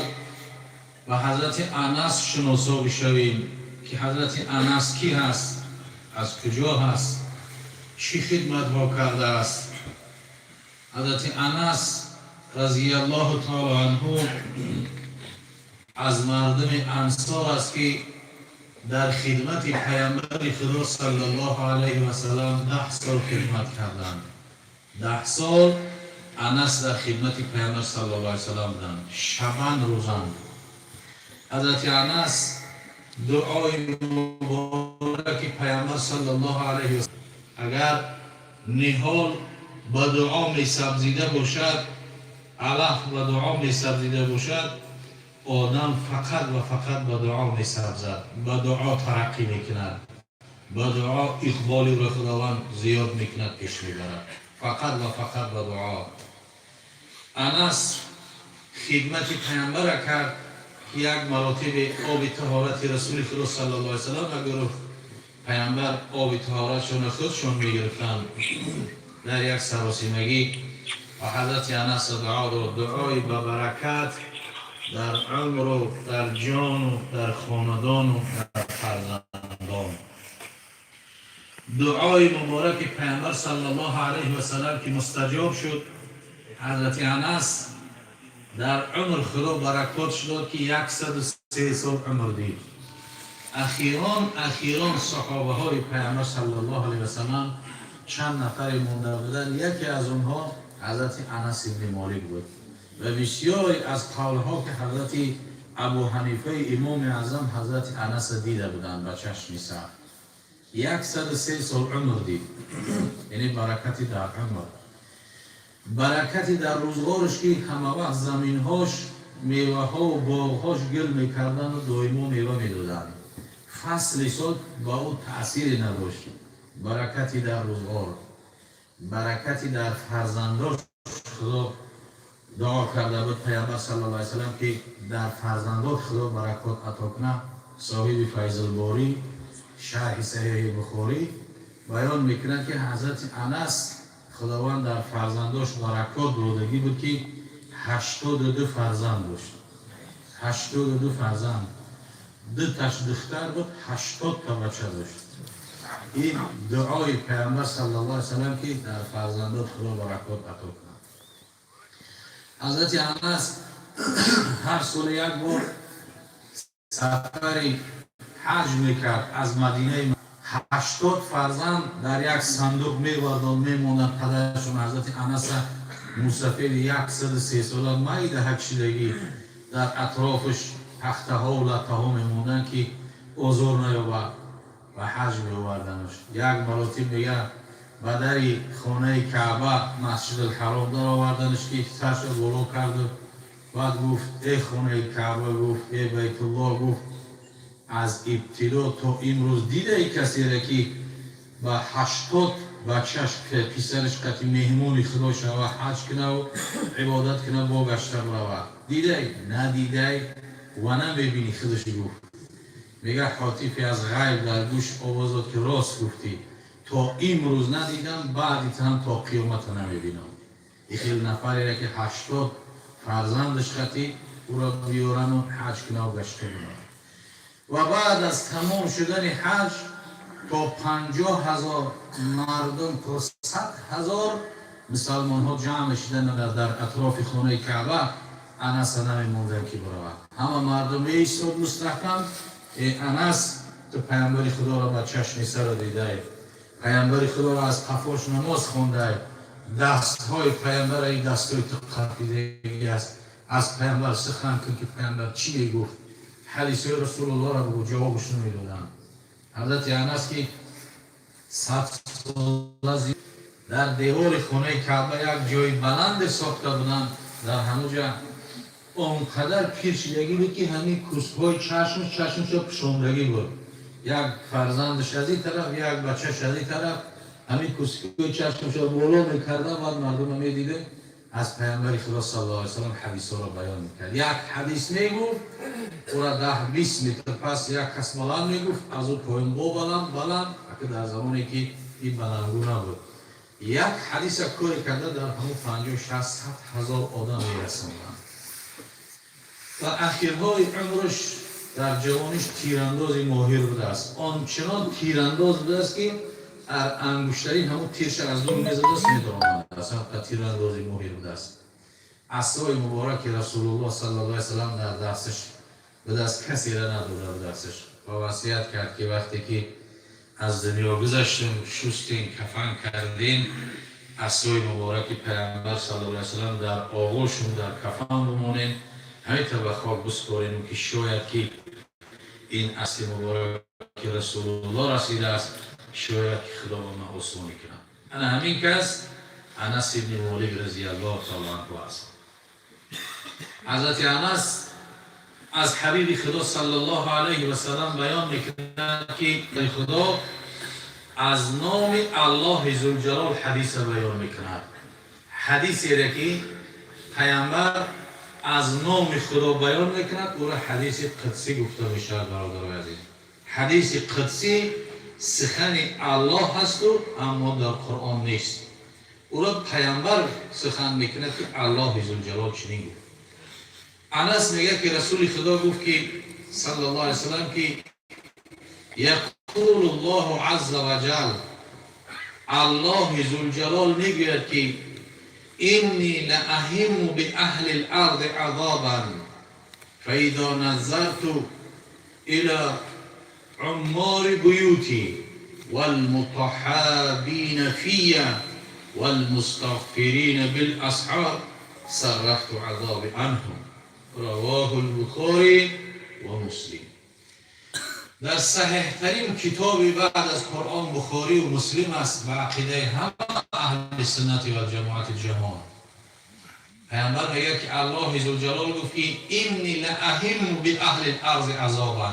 ба ҳазрати Анас шиносо бишавем, ки ҳазрати Анас кӣ ҳаст, аз куҷо ҳаст, чӣ хидматҳо кардааст. Ҳазрати Анас разияллоҳу таоло анҳу аз мардуми Ансор аст, ки дар хидмати Паямбари Худо саллаллоҳу алайҳи васалам 10 сол хидмат карданд. 10 сол Анас дар хидмати Паямбар саллаллоҳу алайҳи васалам буданд, шабан рӯзан. Ҳазрати Анас дуои мубораки Паямбар саллаллоҳу алайҳи васалам: агар ниҳол ба дуо месабзида бошад, алаф ба дуо месабзида бошад, одам фақат ва фақат ба дуо месабзад, ба дуо тараққӣ мекунад, ба дуо иқболи ӯро Худованд зиёд мекунад, пеш мебарад, фақат ва фақат ба дуо. Анас хидмати Паямбара кард, ки як маротиби оби таҳорати Расули Худо саллаллоҳу алайҳи васалам нагирифт. Паямбар оби таҳоратшона худшон мегирифтанд дар як саросимагӣ ва ҳазрати Анас дуо дод, дуои ба баракат дар умру дар ҷону дар хонадону дар фарзандон. Дуои мубораки Паямбар саллаллоҳу алайҳи васалам ки мустаҷоб шуд, ҳазрати Анас дар умр Худо баракот дод, ки 103 сол умр дид. Ахирон саҳобаҳои Паямбар саллаллоҳу алайҳи васалам чанд нафаре монда буданд, яке аз онҳо ҳазрати Анас ибни Молик буд. Ва бисёре аз қавлҳо, ки ҳазрати Абу Ҳанифаи Имоми Аъзам ҳазрати Анаса дида буданд ба чашми сар. 103 сол умр дид, яъне баракати дар умр, баракати дар рӯзғораш, ки ҳамавақт заминҳош, меваҳову боғҳош гил мекарданду доимо мева медоданд, фасли сол ба ӯ таъсире надошт. Баракати дар рӯзғор, баракати дар фарзандош. Худо дуо карда буд Паямбар саллаллоҳу алайҳи васалам, ки дар фарзандот Худо баракот ато кунад. Соҳиби Файзулборӣ, шарҳи Саҳеҳи Бухорӣ, баён мекунад, ки ҳазрати Анас Худованд дар фарзандош баракот додагӣ буд, ки 82 фарзанд дошт. 82 фарзанд, дуташ духтар буд, 80 та бача дошт. Ин дуои Паямбар саллаллоҳу алайҳи васалам, ки дар фарзандот Худо баракот ато кунад. Ҳазрати Анас ҳар соли як бор сафари ҳаҷ мекард аз Мадинаи. 80 фарзанд дар як сандуқ мевардон, мемонданд падарашон ҳазрати Анаса, мусафири 103 сола, майда ҳакшидагӣ, дар атрофаш пахтаҳову латтаҳо мемонданд, ки озор наёбад, ва ҳаҷ меоварданаш. Як маротиб, мега, ба дари хонаи Каъба, Масҷидулҳаром, дароварданаш, ки саршо боло карду баъд гуфт: «Э хонаи Каъба», гуфт, «э Байтуллоҳ», гуфт, «аз ибтидо то имрӯз дидаи касере, ки ба 80 бачаш, писараш қати меҳмони Худо шава, ҳаҷ кунаву ибодат куна, бо гашта биравад? Дидай? Надидай ва намебинӣ». Худаш гуфт, мега, ҳотифе аз ғайб дар гӯш овоз дод, ки рост гуфтӣ, то имрӯз надидам, баъди тан то қиёмата намебинам ихел нафарере, ки 80 фарзандаш қати ӯро биёрану ҳаҷ кунаву гашта биравад. Ва баъд аз тамом шудани ҳаҷ то 50 000 мардум, то 100 000 мусалмонҳо ҷамъ мешиданд дар атрофи хонаи Каъба. Анаса намемонданд, ки биравад. Ҳама мардум меистод мустаҳкам. «Э Анас, ту Паямбари Худоро ба чашми саро дидай, Паямбари Худоро аз қафош намоз хондай, дастҳои Паямбара и дастҳои ту қапидагӣ аст, аз Паямбар сухан кун, ки Паямбар чӣ мегуфт, ҳадисҳои Расулуллоҳро бигӯ». Ҷавобаш намедоданд. Ҳазрати Анас, ки 100 сола Дар девори хонаи Каъба як ҷои баланде сохта буданд. Дар ҳамуҷа он қадар пир шидагӣ буд, ки ҳамин кӯстҳои чашмш, чашмшо пӯшондагӣ буд. Як фарзандаш аз ин тараф, як бачаш аз ин тараф, ҳамин кӯстҳои чашмшо боло мекардан. Баъд мардума медидем, аз паямбари Худо саллаллоҳу алайҳи васаллам ҳадисҳоро баён мекард. Як ҳадис мегуфт, ӯра 10-20 метр пас як кас баланд мегуфт, аз ӯ поён бо баланд баланд. Ака, дар замоне ки ин баландгӯ набуд, як ҳадиса коре карда, дар ҳамун 50, 60, 100 ҳазор одам мерасонданд. Ва ахирҳои умрш, дар ҷавониш тирандози моҳир будааст. Ончунон тирандоз будааст, ки ангуштарин ҳамун тирша аз дур мезадааст, медаромадааст. Тирандози моҳир будааст. Асои мубораки Расулуллоҳ саллаллоҳу алайҳи васаллам дар дасташ будааст, касера надода будасташ ва васият кард, ки вақте ки аз дунё гузаштем, шустем, кафан кардем, асои мубораки паямбар саллаллоҳу алайҳи васаллам дар оғӯшум дар кафан бимонем, ҳамита ба хок биспорем, ки шояд ки ин асли мубораки Расулуллоҳ расидааст, шояд ки Худо ба ман осонӣ кунад. Ана ҳамин кас Анас ибни Молик разияллоҳу таала анҳу аст. Ҳазрати Анас аз ҳабиби Худо саллаллоҳу алайҳи васаллам баён мекунад, ки Худо аз номи Аллоҳи Зулҷалол ҳадиса баён мекунад. Ҳадисере ки паямбар аз номи Худо баён мекунад, ӯро ҳадиси қудсӣ гуфта мешавад. Бародарои азиз, ҳадиси қудсӣ сухани Аллоҳ ҳасту, аммо дар Қуръон нест. Ӯро паямбар сухан мекунад, ки Аллоҳи Зулҷалол чунин гуфт. Анас мегӯяд, ки Расули Худо гуфт, ки саллаллоҳу алайҳи васаллам, ки يقول الله عز وجل, Аллоҳи Зулҷалол мегӯяд, ки إني لأهم بأهل الأرض عذابا فإذا نظرت إلى عمار بيوتي والمتحابين في والمستغفرين بالأسحار صرفت عذابي عنهم. رواه البخاري ومسلم. Дар саҳеҳтарин китоби баъд аз Қуръон Бухорию Муслим аст ба ақидаи ҳама аҳли суннати ва ҷамоати ҷаҳон. Паямбар мегӯяд, ки Аллоҳи Зулҷалол гуфт, ки إني لأهم بأهل الأرض عذابا.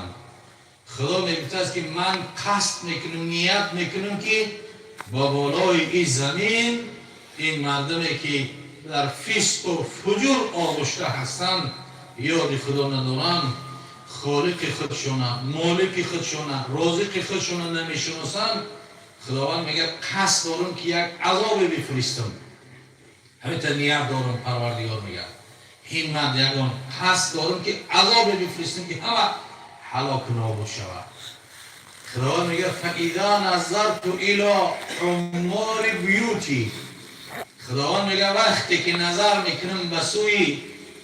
Худо мегуфтааст, ки ман қасд мекунам, ният мекунам, ки ба болои ин замин ин мардуме ки дар фисқу фуҷур оғушта ҳастанд, ёди Худо надоранд, холиқи худшона, молики худшона, розиқи худшона намешиносанд, Худованд мегӯяд, қасд дорам, ки як азобе бифиристам. Ҳамита ният дорам. Парвардигор мегӯяд, ҳиммат, ягон қасд дорам, ки азобе бифиристам, ки ҳама ҳалоку нобуд шавад. Худованд мегӯяд: فإذا نظرت إلى عمار بيوتي. Худованд мегӯяд, вақте ки назар мекунам ба сӯи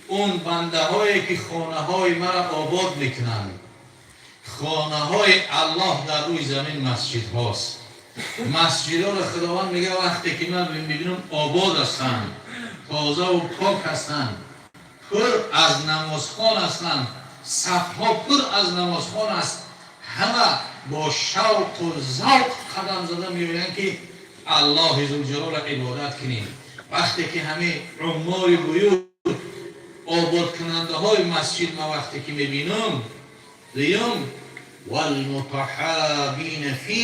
он бандаҳое ки хонаҳои маро обод мекунанд. Хонаҳои Аллоҳ дар рӯи замин масҷидҳост. Масҷидҳоро Худованд мегӯяд, вақте ки ман мебинам, обод ҳастанд, тозаву пок ҳастанд, пур аз намозхон ҳастанд, сафҳо пур аз намозхон аст, ҳама бо шавқу завқ қадам зада меоянд, ки Аллоҳи Зулҷалолро ибодат кунем. Вақте ки ҳамин عمار بيوت, ободкунандаҳои масҷид, ма вақте ки мебинам, дуюм والمتحابين في,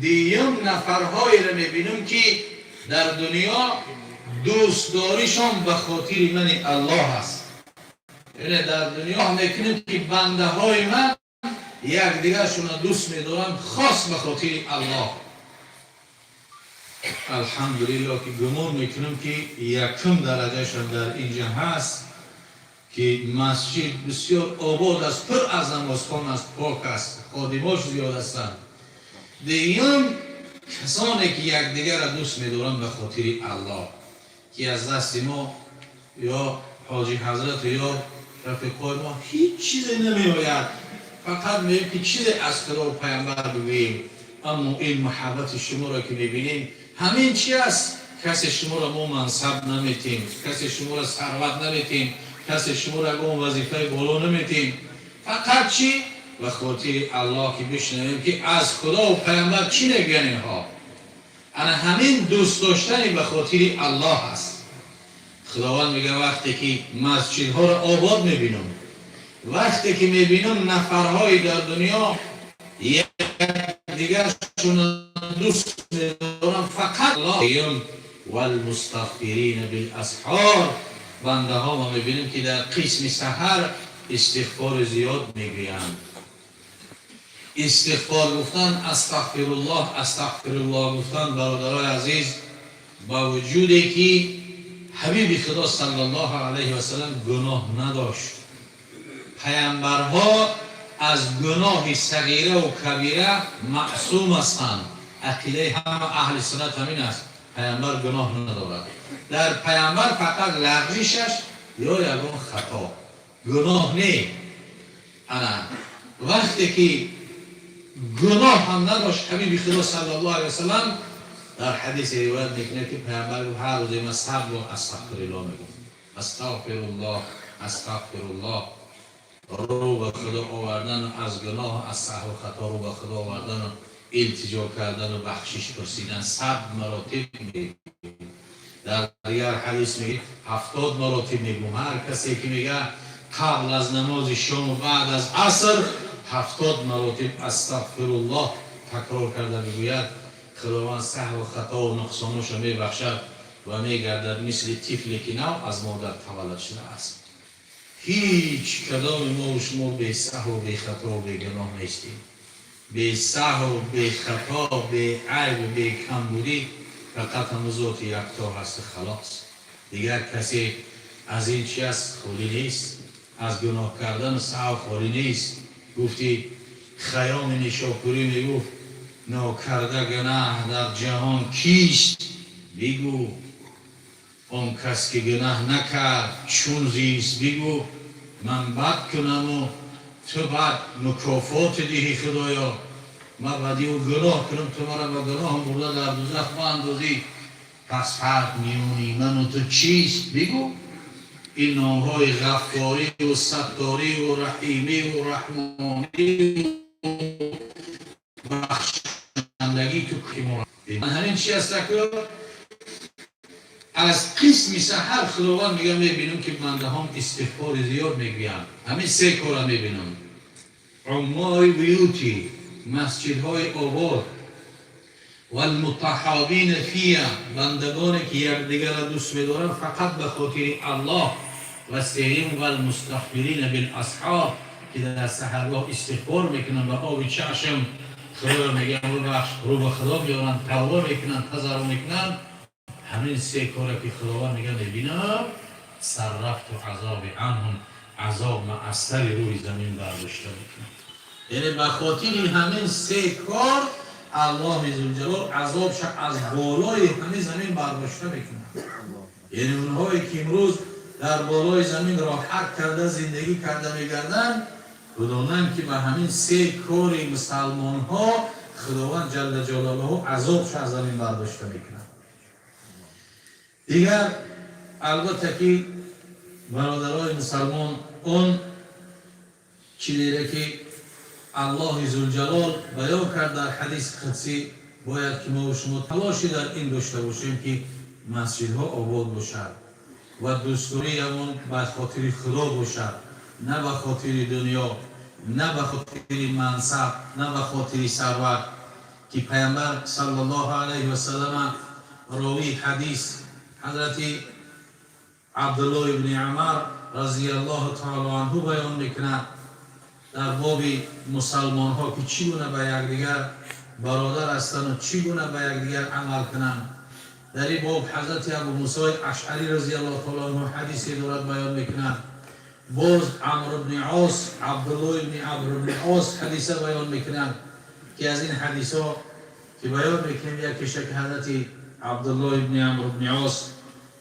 дуюм нафарҳоеро мебинам, ки дар дунё дӯстдоришон ба хотири мани Аллоҳ аст. Яъне дар дунё мекунем, ки бандаҳои ман якдигаршонро дӯст медоранд хос ба хотири Аллоҳ. Алҳамдулилло, ки гумон мекунам, ки якум дараҷашон дар инҷа ҳаст, ки масҷид бисёр обод аст, пур аз намозхон аст, пок аст, ходимош зиёд ҳастанд. Дуюм, касоне ки якдигарро дӯст медоранд ба хотири Аллоҳ, ки аз дасти мо ё ҳоҷи ҳазрату ё рафиқҳои мо ҳеҷ чизе намеояд, фақат мегӯем, ки чизе аз Худо пайғамбар бигӯем. Аммо ин муҳаббати шуморо ки мебинем, ҳамин чи аст? Касе шуморо мо мансаб наметем, касе шуморо сарват наметем, касе шуморо ягон вазифаи боло наметем. Фақат чӣ? Ба хотири Аллоҳ, ки бишнавем, ки аз Худову пайғамбар чӣ мегӯянд инҳо. Ана ҳамин дӯст доштани ба хотири Аллоҳ аст. Худованд мега, вақте ки масҷидҳоро обод мебинам, вақте ки мебинам нафарҳои дар дунё якдигаршона дӯст медорам, фақат Аллоҳ, والمستغفرين بالأسحار, бандаҳо ма мебинем, ки дар қисми саҳар истиғфори зиёд мегӯянд. Истиғфор гуфтан, астағфируллоҳ, астағфируллоҳ гуфтан, бародарои азиз, ба вуҷуде ки ҳабиби Худо саллаллоҳу алайҳи васалам гуноҳ надошт. Паямбарҳо аз гуноҳи сағираву кабира маъсум ҳастанд. Ақидаи ҳама аҳли суннат ҳамин аст: паямбар гуноҳ надорад. Дар паямбар фақат лағзишаш ё ягон хато, гуноҳ не. Ана вақте ки гуноҳ ҳам надошт ҳабиби Худо саллаллоҳу алайҳи васалам, дар ҳадисе ривоят мекунад, ки паямбар гуфт: «Ҳар рӯзе ман 100 бор астағфируллоҳ мегӯм, астағфируллоҳ, астағфируллоҳ». Рӯ ба Худо овардану аз гуноҳ, аз саҳву хато рӯ ба Худо овардану илтиҷо кардану бахшиш пурсидан 100 маротиб. Дар дигар ҳадис меги, 70 маротиб мегӯм. Ҳар касе ки мега, қабл аз намози шому баъд аз аср 70 маротиб астағфируллоҳ такрор карда мегӯяд, Худованд саҳву хатову нуқсоношо мебахшад ва мегардад мисли тифле, ки нав аз модар таваллуд шудааст. Ҳеҷ кадоми мову шумо бесаҳву бехатову бегуноҳ нестем. Бесаҳву, бехато, беайб, бекамбудӣ фақат ҳамун зоти якто ҳаст, халос. Дигар касе аз ин чи аст, холӣ нест, аз гуноҳ кардану саҳв холӣ нест. Гуфти Хаёми Нишопурӣ, мегуфт: «Нокарда гунаҳ дар ҷаҳон кист, бигӯ? Он кас ки гунаҳ накард, чун зист, бигӯ? Ман бад кунаму ту бад мукофоте диҳӣ, Худоё. Ман бадиву гуноҳ кунам, ту мара ба гуноҳам бурда дар дузах баандозӣ. Пас фарқ миёни ману ту чист, бигӯ?» Ин номҳои Ғаффориву Сатториву Раҳимиву Раҳмониву бахшандагӣ ту ҳамин чи астаку. Аз қисми саҳар Худованд мега, мебинам, ки бандаҳом истиғфори зиёд мегӯянд. Ҳамин се кора мебинам: уммори буюти, масҷидҳои обод, والمتحابين في, бандагоне ки якдигарро дӯст медоранд фақат ба хотири Аллоҳ, ва сеюм والمستغفرين بالأسحار, ки дар саҳаргоҳ истиғфор мекунанд ва оби чашм, Худоро мегӯянд, бубахш, рӯ ба Худо меоранд, тавба мекунанд, тазаррӯъ мекунанд. Ҳамин се коре ки Худованд мега, мебинам, صرفت عذابي عنهم, азоб ма аз сари рӯи замин бардошта мекунам. Яъне ба хотири ҳамин се кор Аллоҳи зулҷалол азобша аз болои ҳамин замин бардошта мекунад. Яъне онҳое ки имрӯз дар болои замин роҳат карда зиндагӣ карда мегарданд, бидонанд, ки ба ҳамин се кори мусалмонҳо Худованд ҷалла ҷалолаҳу азобша аз замин бардошта мекунад. Дигар, албатта ки, бародарои мусалмон, он чизере ки Аллоҳи зулҷалол баён кард дар ҳадиси қудсӣ, бояд ки мо шумо талоши дар ин дошта бошем, ки масҷидҳо обод бошад ва дӯстдориямон ба хотири Худо бошад, на ба хотири дунё, на ба хотири мансаб, на ба хотири сарват. Ки Паямбар саллаллоҳу алайҳи васаллама, ровии ҳадис ҳазрати Абдуллоҳ ибни Умар разияллоҳу таоло анҳу баён мекунад дар боби мусалмонҳо, ки чӣ гуна ба якдигар бародар ҳастанду чӣ гуна ба якдигар амал кунанд. Дар ин боб ҳазрати Абу Мусои Ашъарӣ разияллоҳу таоло анҳу ҳадисе дорад, баён мекунад. Боз Амр ибни Ос, Абдуллоҳ ибни Амр ибни Ос ҳадиса баён мекунад, ки аз ин ҳадисҳо ки баён мекунем, якеша ки ҳазрати Абдуллоҳ ибни Амр ибни Ос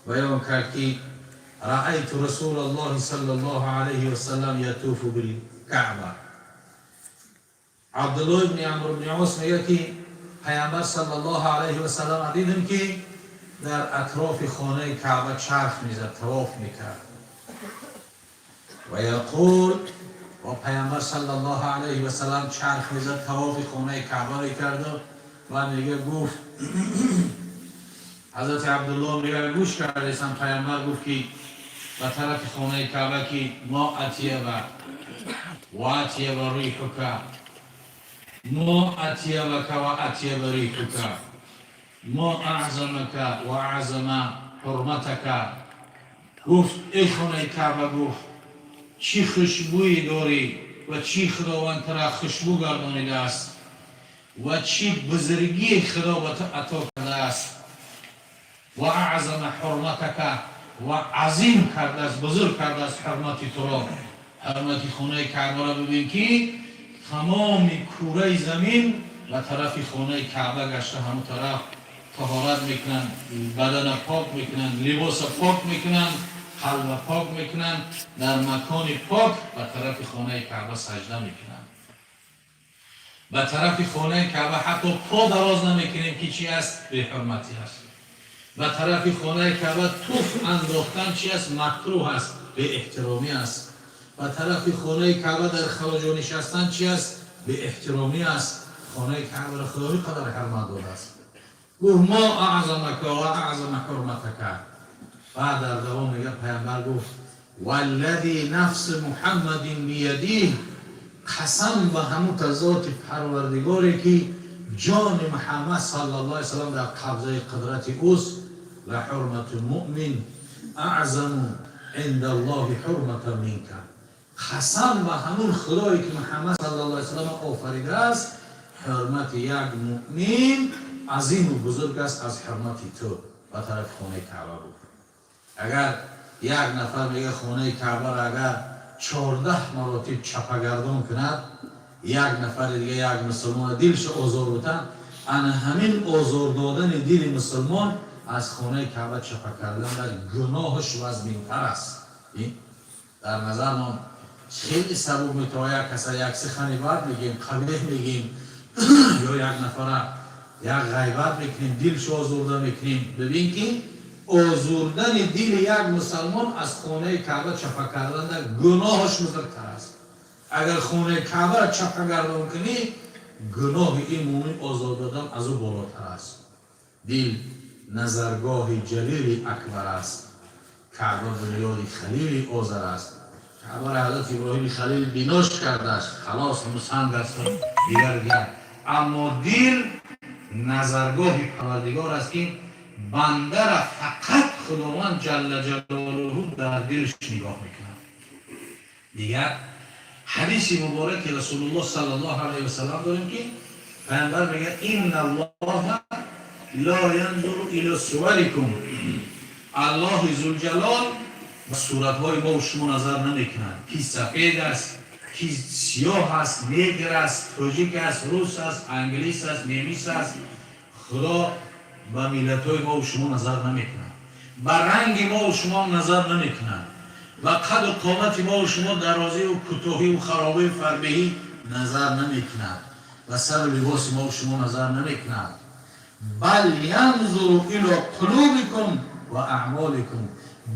баён кард, ки رأيت رسول الله صلى الله عليه وسلم يطوف بالكعبة. Абдуллоҳ ибни Амр ибни Ос мегӯяд, ки Паямбар саллаллоҳу алайҳи васаллам дидем, ки дар атрофи хонаи Каъба чарх мезад, тавоф мекард. ويقول, ва Паямбар саллаллоҳу алайҳи васаллам чарх мезад, тавофи хонаи Каъба мекарду ва мега, гуфт. Ҳазрати Абдуллоҳ мегӯяд, гӯш кардесам, Паямбар гуфт, ки ба тарафи хонаи Каъба, ки ما أطيب وأطيب ريحك، ما أطيبك وأطيب ريحك، ما أعظمك وأعظم حرمتك. Гуфт: эй хонаи Каъба, гуфт, чӣ хушбӯе дорӣ ва чӣ Худованд тара хушбӯ гардонидааст ва чӣ бузургии Худо ба ту ато кардааст, وأعظم حرمتك, ва азим кардааст, бузург кардааст ҳурмати туро. Ҳурмати хонаи Каъбаро бибин, ки тамоми кураи замин ба тарафи хонаи Каъба гашта, ҳамун тараф таҳорат мекунанд, бадана пок мекунанд, либоса пок мекунанд, қалба пок мекунанд, дар макони пок ба тарафи хонаи Каъба саҷда мекунанд. Ба тарафи хонаи Каъба ҳатто по дароз намекунем, ки чи аст? Беҳурматӣ аст. Ба тарафи хонаи Каъба туф андохтан чи аст? Макрӯҳ аст, беэҳтиромӣ аст. Ба тарафи хонаи Каъба дар халоҷо нишастан чи аст? Беэҳтиромӣ аст. Хонаи Каъбаро Худо қадар ҳурмат додааст. Гуфт: ما أعظمك وأعظم حرمتك. Баъд дар давом мега, Паямбар гуфт: والذي نفس محمد بيده, қасам ба ҳамун зоти Парвардигоре, ки ҷони Муҳаммад صلى الله عليه وسلم дар қабзаи қудрати ӯст, لحرمة المؤمن أعظم عند الله حرمة منك. Қасам ба ҳамун Худое, ки Муҳаммад صلى الله عليه وسلم офаридааст, ҳурмати як муъмин азиму бузург аст аз ҳурмати ту ба тарафи хонаи Каъба. Буд, агар як нафар, мега, хонаи Каъбаро агар 14 маротиб чапагардон кунад, як нафари дига, як мусулмона дилшо озор бутан, ана ҳамин озор додани дили мусулмон аз хонаи Каъба чапа кардан дар гуноҳаш вазминтар аст. Дар назармон хеле сабук метавон, як каса як сихани бад мегӯем, қабеҳ мегӯем ё як нафара як ғайбат мекунем, дилшо озурда мекунем. Бибин, ки озурдани дили як мусалмон аз хонаи Каъба чапа кардан дар гуноҳаш бузургтар аст. Агар хонаи Каъбаро чапа гардон кунӣ, гуноҳи ин муъмин озор додан аз ӯ болотар аст. Дил назаргоҳи Ҷалили Акбар аст, Каъба бунёди Халили Озар аст. Каъбаро Ҳазрати Иброҳими Халил бинош кардааст, халос, ҳамун санг аст, дигар дигар. Аммо дил назаргоҳи Парвардигор аст, ки бандара фақат Худованд جل جلاله дар дилш нигоҳ мекунад. Дигар ҳадиси мубораки Расулуллоҳ صلى الله عليه وسلم дорем, ки Паямбар мегӯяд: إن الله لا ينظر إلى صوركم. Аллоҳи Зулҷалол ба суратҳои мо шумо назар намекунад, ки сафед аст, ки сиёҳ аст, негр аст, тоҷик аст, рус аст, англис аст, немис аст. Худо ба миллатҳои мову шумо назар намекунад, ба ранги мову шумо назар намекунад, ба қаду қомати мову шумо, дарозиву кӯтоҳиву харобию фарбеҳӣ назар намекунад, ба сару либоси мову шумо назар намекунад. بل ينظر إلى قلوبكم وأعمالكم.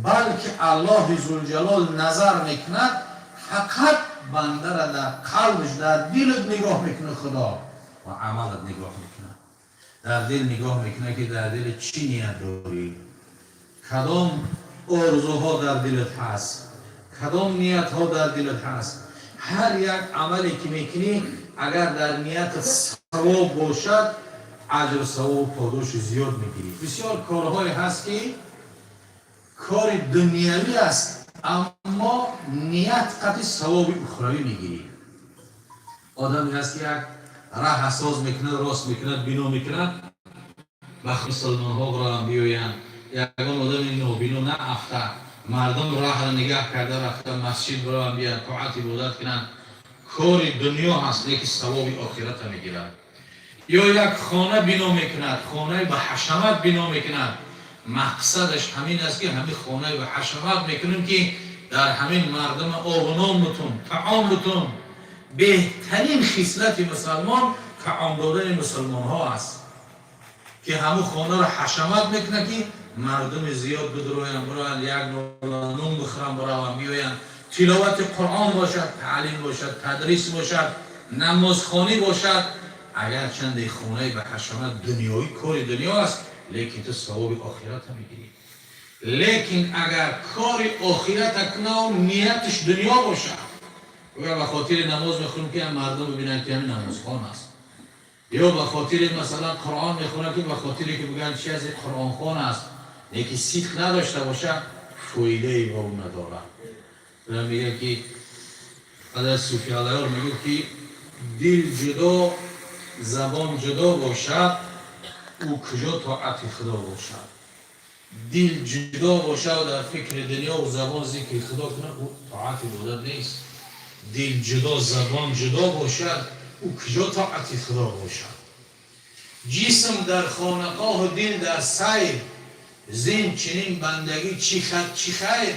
Балки Аллоҳи Зулҷалол назар мекунад фақат бандара дар қалбш, дар дилат нигоҳ мекунад Худо ва амалат нигоҳ мекунад. Дар дил нигоҳ мекунад, ки дар дили чӣ ният дорӣ, кадом орзуҳо дар дилат ҳаст, кадом ниятҳо дар дилат ҳаст. Ҳар як амале ки мекунӣ, агар дар ниятат савоб бошад, аҷру савобу подоши зиёд мегирӣ. Бисёр корҳое ҳаст, ки кори дунявӣ аст, аммо ният қати савоби ухравӣ мегирӣ. Одаме ҳаст, ки як раҳ соз мекунад, рост мекунад, бино мекунад, ба мусулмонҳо бираванд, биёянд, ягон одами нобино наафта, мардум раҳро нигаҳ карда рафта, масҷид бираванд, биёянд, тоат ибодат кунанд. Кори дунё ҳаст, леки савоби охирата мегирад. Ё як хона бино мекунад, хонаи ба ҳашамат бино мекунад, мақсадаш ҳамин аст, ки ҳамин хонаи ба ҳашамат мекунем, ки дар ҳамин мардума обу нон бутун, таом бутун. Беҳтарин хислати мусалмон таом додани мусулмонҳо аст, ки ҳамун хонаро ҳашамат мекунад, ки мардуми зиёд бидроянд, бироянд, як нон бихӯранд, бираванд, биёянд. Тиловати Қуръон бошад, таълим бошад, тадрис бошад, намозхонӣ бошад. Агар чанде хонаи ба ҳашамат дунёӣ, кори дунё аст, лекин ту савоби охирата мегирӣ. Лекин агар кори охирата кунаву нияташ дунё бошад, агар ба хотири намоз мехонем, ки мардум бибинанд, ки ҳамин намозхон аст, ё ба хотири, масалан, Қуръон мехонад, ки ба хотире ки бигӯянд, чи аз қуръонхон аст, лекин сидқ надошта бошад, фоидае ба ӯ надорад. Мегӯяд, ки ҳазрат Суфи Аллаёр мегӯяд, ки дил ҷудо, забон ҷудо бошад, ӯ куҷо тоати Худо бошад? Дил ҷудо бошад, дар фикри дунё, забон зикри Худо кунад, ӯ тоат ибодат нест. Дил ҷудо, забон ҷудо бошад, ӯ куҷо тоати Худо бошад? Ҷисм дар хонақоҳу дил дар сайр, зин чунин бандагӣ чӣ хат, чӣ хайр?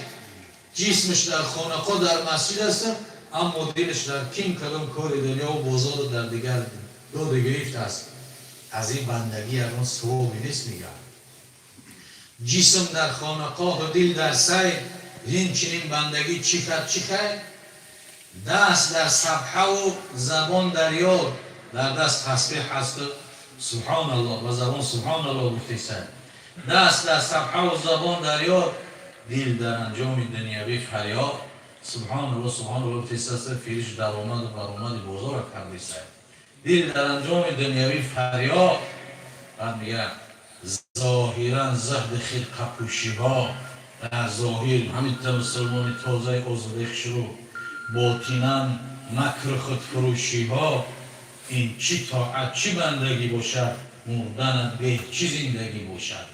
Ҷисмаш дар хонақоҳ, дар масҷид аст, аммо дилаш дар ким кадом кори дунёву бозору дар дигар доду гирифт аст. Аз ин бандагӣ ягон савобе нест, мегӯяд. Ҷисм дар хонақоҳу дил дар сайр, зин чунин бандагӣ чӣ хат, чӣ хайр? Даст дар сабҳаву забон дар ёд, дар даст тасбеҳ ҳасту субҳоналлоҳ ва забон субҳоналлоҳ гуфтеса. Даст дар сабҳаву забон дар ёд, дил дар анҷоми дунявӣ фарёд. Субҳоналлоҳ, субҳоналлоҳ гуфтесаста, фириш даромаду баромади бозора кардеса, дил дар анҷоми дунявӣ фарёд. Баъд мегӯяд: зоҳиран заҳди хирқапӯшиҳо, дар зоҳир ҳаминта мусулмони тозаи озодаи хушрӯ, ботинан макру худфурӯшиҳо, ин чӣ тоат, чӣ бандагӣ бошад? Мурданат беҳ, чӣ зиндагӣ бошад?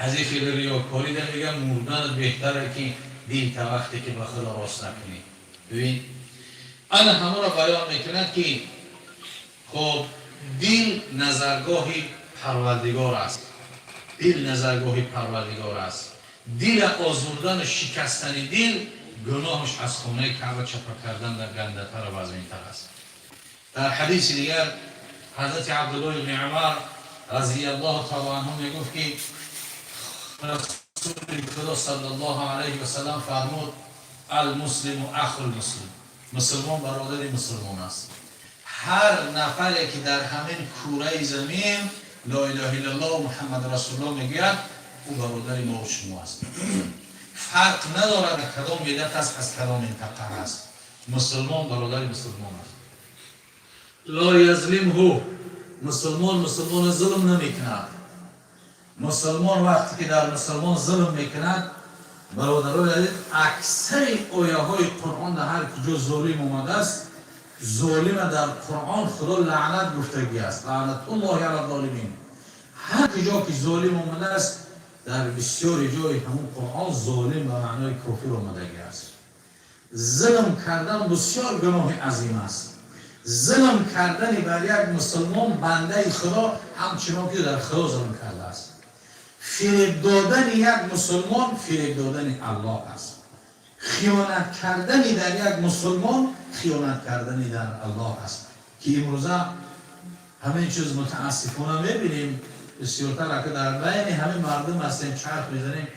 Аз ин хеле риёкорӣ да мегӯям, мурданат беҳтаре, ки дил та вақте ки ба Худо рост накунӣ. Бибин, ана ҳамонро баён мекунад, ки хоб, дил назаргоҳи Парвардигор аст, дил назаргоҳи Парвардигор аст. Дила озурдану шикастани дил гуноҳаш аз хонаи Каъба чапа кардан дар гандатару вазминтар аст. Дар ҳадиси дигар ҳазрати Абдуллоҳ ибни Умар разияллоҳу таала анҳу мегуфт, ки Расули Худо саллаллоҳу алайҳи васалам фармуд: المسلم أخو المسلم, мусулмон бародари мусулмон аст. Ҳар нафаре ки дар ҳамин кураи замин لا إله إلا الله Муҳаммад расулуллоҳ мегӯяд, ӯ бародари мо шумо аст. Фарқ надорад, кадом миллат аст, аз кадом минтақа аст, мусулмон бародари мусулмон аст. لا يظلمه, мусулмон мусулмона зулм намекунад. Мусулмон вақте ки дар мусулмон зулм мекунад, бародарои азиз, аксари ояҳои Қуръон дар ҳар куҷо золим омадааст, золима дар Қуръон Худо лаънат гуфтагӣ аст: لعنة الله على الظالمين. Ҳар куҷо ки золим омадааст, дар бисёри ҷои ҳамун Қуръон золим ба маънои кофир омадагӣ аст. Зулм кардан бисёр гуноҳи азим аст. Зулм кардани бар як мусулмон, бандаи Худо, ҳамчунон ки дар Худо зулм кардааст. Фиреб додани як мусулмон фиреб додани Аллоҳ аст. Хиёнат кардани дар як мусулмон хиёнат кардани дар Аллоҳ аст, ки имрӯза ҳамин чиз мутаассифона мебинем. Бисёртар ака дар байни ҳамин мардум ҳастем, чарх мезанем,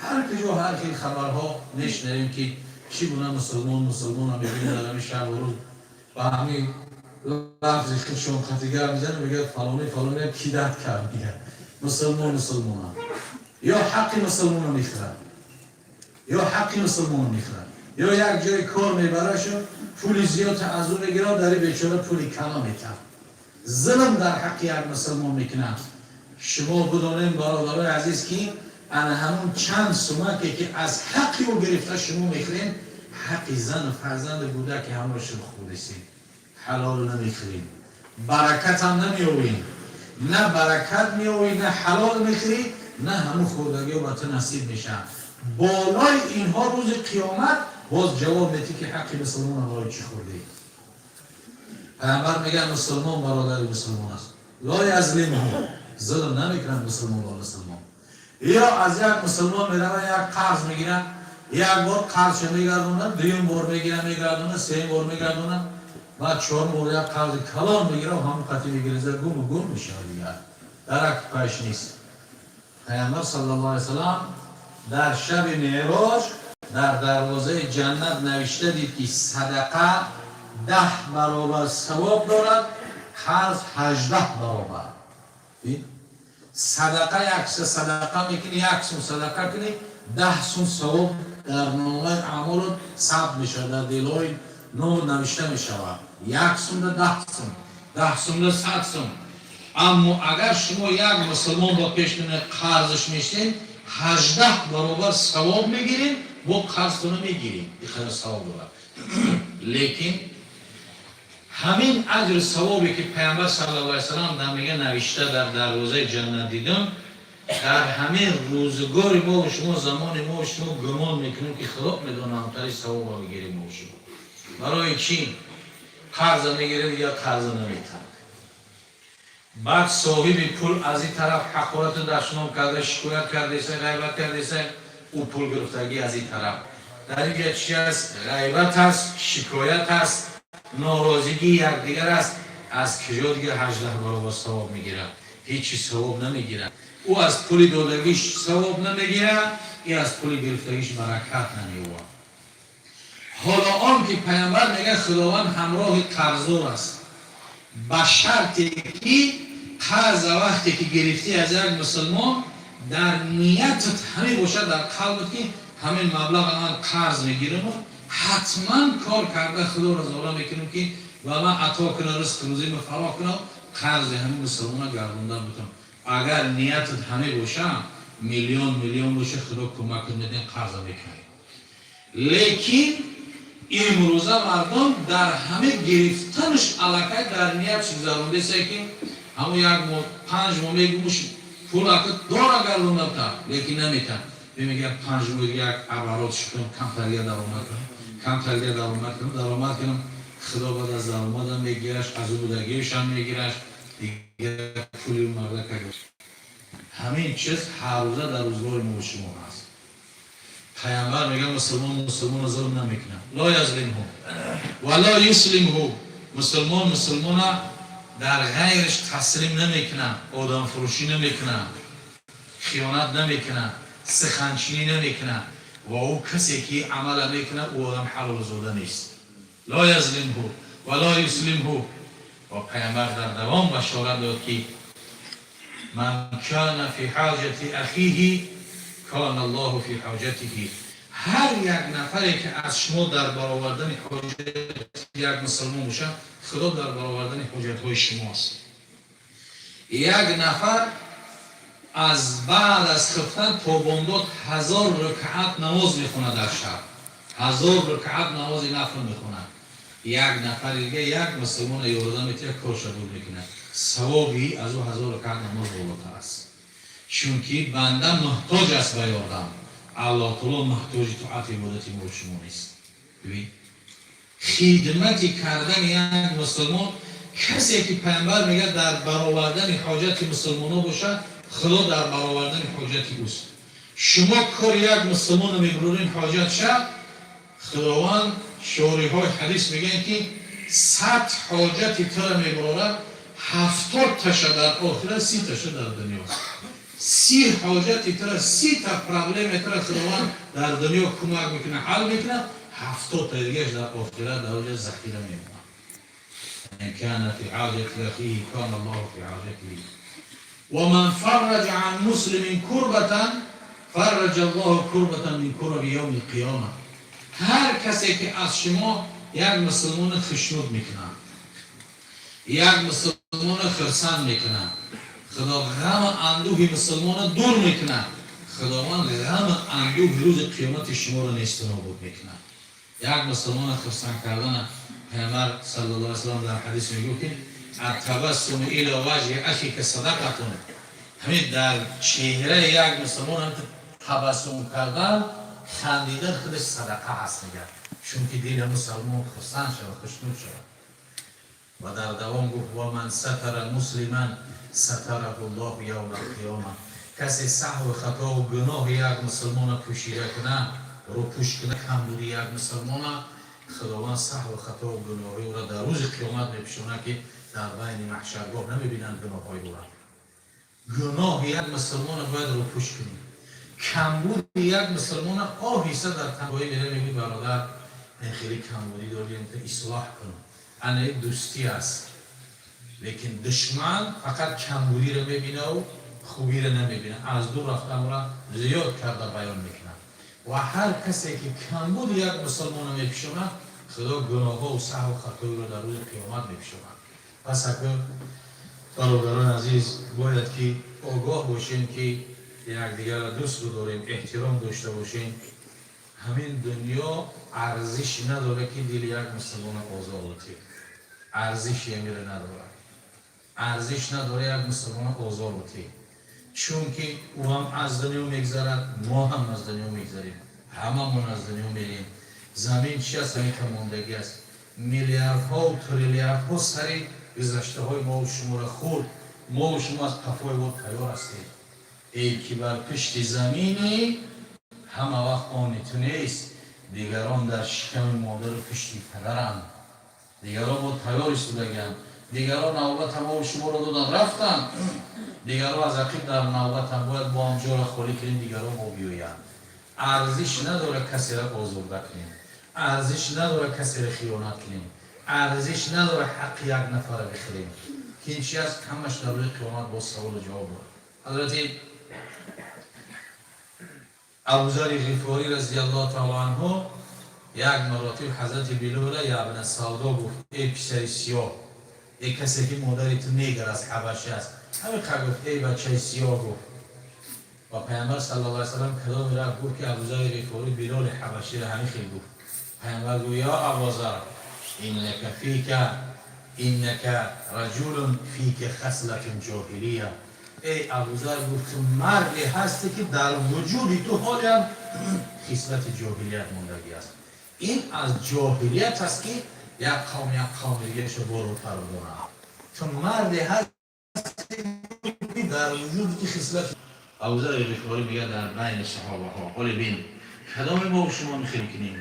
ҳар куҷо ҳар хел хабарҳо мешунавем, ки чӣ гуна мусулмон мусулмона мебинем, дар ҳамин шабу рӯз ба ҳамин лафзи худшон қатигар мезанем, мегӯяд: «Фалони фалони кидать кард», мегӯяд мусулмон мусулмона, ё ҳаққи мусулмона мехӯрад, ё ҳаққи мусулмона мехӯрад, ё як ҷои кор мебарашу пули зиёд аз ӯ мегирад, дари бечора пули кама метавад, зулм дар ҳаққи як мусулмон мекунад. Шумо бидонем, бародарои азиз, ки ана ҳамун чанд сумаке ки аз ҳаққи ӯ гирифта шумо мехӯрем, ҳаққи зану фарзанду кӯдаки ҳамро шумо хӯрдесем, ҳалол намехӯрем, баракатам намеёбем. На баракат меёбӣ, на ҳалол мехӯрӣ, на ҳамун хӯрдагиҳо ба ту насиб мешавад. Болои инҳо рӯзи қиёмат боз ҷавоб метӣ, ки ҳаққи мусулмона барои чӣ хӯрдӣ? Пайғамбар мегӯяд: мусулмон бародари мусулмон аст. لا يظلمه, зулм намекунад мусулмон бо мусулмон. Ё аз як мусулмон меравад, як қарз мегирад, як бор қарзша мегардонад, дуюм бор мегирад, мегардонад, сеюм бор мегардонад, баъд чорум бор як қарзи калон мегирад, ҳамон қатӣ мегиреза, гуму гум мешавад, дигар дарак паш нест. Пайғамбар саллаллоҳу алайҳи васаллам дар шаби Меъроҷ дар дарвозаи ҷаннат навишта дид, ки садақа 10 баробар савоб дорад. Қарз 18 баробар. Садақа, як садақа мекунӣ, як сум садақа кунӣ, 10 сум савоб дар номаи аъмолот сабт мешавад, дар делҳои ном навишта мешавад. Як сумда 10 сум, 10 сумда 100 сум. Аммо агар шумо як мусулмон ба пеш қарзш мештем, 18 баробар савоб мегирем, бо қарзтона мегирем. Иқадар савоб дорад. Лекин ҳамин аҷру савобе, ки Пайғамбар саллаллоҳу алайҳи васаллам дар мега навишта дар дарвозаи ҷаннат дидам, дар ҳамин рӯзгори мо шумо, замони мо шумо, гумон мекунем, ки Худо медонам тари савоба мегирем мо шумо. Барои чӣ? Қарза мегирем, дигар қарза наметам. Баъд соҳиби пул аз ин тараф ҳақорату дашном карда, шикоят кардеса, ғайбат кардеса, ӯ пул гирифтагӣ аз ин тараф. Дар инҷа чи аст? Ғайбат аст, шикоят аст, норозигии якдигар аст. Аз киҷо дигар 18 баробар савоб мегирад? Ҳечи савоб намегирад. Ӯ аз пули додагиш савоб намегирад, и аз пули гирифтагиш баракат намеёбад. Ҳоло он ки Пайғамбар мегӯяд, Худованд ҳамроҳи қарздор аст, ба шарте ки қарза вақте ки гирифтӣ аз як мусулмон, дар ниятат ҳамин бошад, дар қалбат, ки ҳамин маблаға ман қарз мегираму ҳатман кор карда Худоро зора мекунам, ки ба ман ато куна, ризқ рӯзима фаро кунам, қарзи ҳамин мусулмона гардондан бутам. Агар ниятат ҳаме боша, миллион миллион боша, Худо кӯмак медиҳем, қарза мекунем. Лекин имрӯза мардум дар ҳаме гирифтанаш аллакай дар ният гузарондесе, ки ҳамун як моҳ, 5 моҳ мегумуш, пул ака дора гардондата, лекин наметан. Мегӯяд, 5 моҳ як оборот шукунам, камтария даромад кунам, камтария даромад кунам, даромад кунам. Худо баъд аз даромадам мегираш, аз будагиашам мегираш, дигар пули мардака. Ҳамин чиз ҳаррӯза дар рӯзгори мо шумо ҳаст. Пайғамбар мегӯяд, мусулмон мусулмонро зулм намекунад. Ла язлимҳу ва ла юслимҳу. Мусулмон мусулмона дар ғайриш таслим намекунад, одамфурӯшӣ намекунад, хиёнат намекунад, сиханчинӣ намекунад. Ва ӯ касе ки амала мекунад, ӯ одам ҳалолзода нест. Ла язлимҳу ва ла юслимҳу. Ва Пайғамбар дар давом башорат дод, ки ман кана фи ҳоҷати ахиҳи кана Аллоҳу фи ҳоҷатиҳи. Ҳар як нафаре, ки аз шумо дар баровардани ҳоҷати як мусулмон бошад, Худо дар баровардани ҳоҷатҳои шумост. Як нафар аз баъд аз хуфтан то бомдод 1000 рукаат намоз мехонад, дар шаб 1000 рукаат намози нафл мехонад. Як нафари дига, як мусулмона ёрдам метиҳад, корша буд мекунад, савоби аз ӯ 1000 рукаат намоз болотар аст, чунки банда муҳтоҷ аст ба ёрдам. Аллоҳ таоло муҳтоҷи тоати ибодати мо шумо нест. Бибин, хидмати кардани як мусулмон, касе ки Пайғамбар мегӯяд, дар баровардани ҳоҷати мусулмонҳо бошад, Худо дар баровардани ҳоҷати ӯст. Шумо кори як мусулмонро мебурорин, ҳоҷат шад, Худованд, шориҳои ҳадис мегӯянд, ки 100 ҳоҷати тура мебурорад, 70 таша дар охират, 30 таша дар дунё. 30 ҳоҷати тура, 30 та проблеми тура Худованд дар дунё кӯмак мекунад, ҳал мекунад, 70 та дигаш дар охират дар оҷа захира мемонад. كان في حاجة أخيه كان الله في حاجته. ومن فرج عن مسلم كربة فرج الله كربة من كرب يوم القيامة. هر کسی که از شما یک مسلمان خشنود میکنه، یک مسلمان خرسند میکنه، خدا غم اندوه مسلمان دور میکنه، خداوند غم اندوه روز قیامت شما را نیست نابود میکنه. یک مسلمان خرسند کردن، پیامبر صلی الله علیه وسلم در حدیث میگه که التبسم الى وجه اخیک صدقه. همین در چهره یک مسلمان هم تبسم کردن، خندیدن، خودش صدقه هست. میگه چون که دل مسلمان خرسند شود، خوشنود شود. و در دوام گفت و من ستر مسلما ستره الله یوم القیامه. کسی سهو و خطا و گناه یک مسلمان پوشیده کنه، رو پوش کنه، کمبودی یک مسلمان، خداوند سهو و خطا و گناهی او را در روز قیامت میپوشونه که در بین محشرگاه نمیبینند گناههای او را. گناه یک مسلمان باید رو پوش کنیم. کمبود یک مسلمان آهسته در تنهایی میره میگه برادر، این خیلی کمبودی داریم که اصلاح کنم. انا یک دوستی است. Лекин душман фақат камбудиро мебинаву хубиро намебинад, аз дур рафта амра зиёд карда баён мекунад. Ва ҳар касе ки камбуди як мусулмонро мепӯшонад, Худо гуноҳҳо саҳву хатоиро дар рӯзи қиёмат мепӯшонад. Пас акун, бародарони азиз, бояд ки огоҳ бошем, ки якдигарро дӯст бидорем, эҳтиром дошта бошем. Ҳамин дунё арзиш надорад, ки дили як мусулмона озор бутӣ. Арзиши амиро надорад, арзиш надорад як мусулмона озор бутӣ, чунки ӯ ҳам аз дунё мегзарад, мо ҳам аз дунё мегзарем, ҳамамон аз дунё мерем. Замин чи аст? Ҳамин мондагӣ аст. Миллиардҳо, триллиардҳо сари гузаштаҳои мову шуморо хӯрд. Мову шумо аз қафои мо тайёр ҳастед. Эй ки бар пишти заминӣ, ҳама вақт они ту нест. Дигарон дар шиками модару пишти падаранд, дигарон бо тайёр истодагианд, дигарон навбата мову шуморо додан рафтанд, дигарон аз ақиб дар навбатан. Бояд бо ҳам ҷоро холӣ кунем, дигарон мо биёянд. Арзиш надорад касеро озурда кунем, арзиш надорад касеро хиёнат кунем, арзиш надорад ҳаққи як нафарро бихӯрем, ки ин чи аст? Ҳамаш дар рӯзи қиёмат боз саволу ҷавоб дорад. Ҳазрати Абузари Ғифорӣ разияллоҳу таала анҳу як маротиб ҳазрати Билола ябна савдо гуфт: эй писари сиёҳ, эй касе ки модари ту негр аст, ҳабаши аст. Ҳамин қадр гуфт: эй бачаи сиёҳ, гуфт. Ва Пайғамбар саллаллоҳу алайҳи васаллам кадоми рафт, гуфт ки Абузари Ғифорӣ Билоли ҳабаширо ҳамин хел гуфт. Пайғамбар гуфт: ё Абузар, иннака фика, иннака раҷулун фика хаслатун ҷоҳилия. Эй Абузар, гуфт, ту марде ҳастӣ, ки дар вуҷуди ту ҳолиам хислати ҷоҳилият мондагӣ аст. Ин аз ҷоҳилият аст, ки як қавм як қавми дигарашро болотар донад. Ту марде ҳастӣ, ки дар вуҷуди ту хислати. Абузари Ғифорӣ мегӯяд дар байни саҳобаҳо, ҳоле бин, кадоме мо шумо мехел кунем,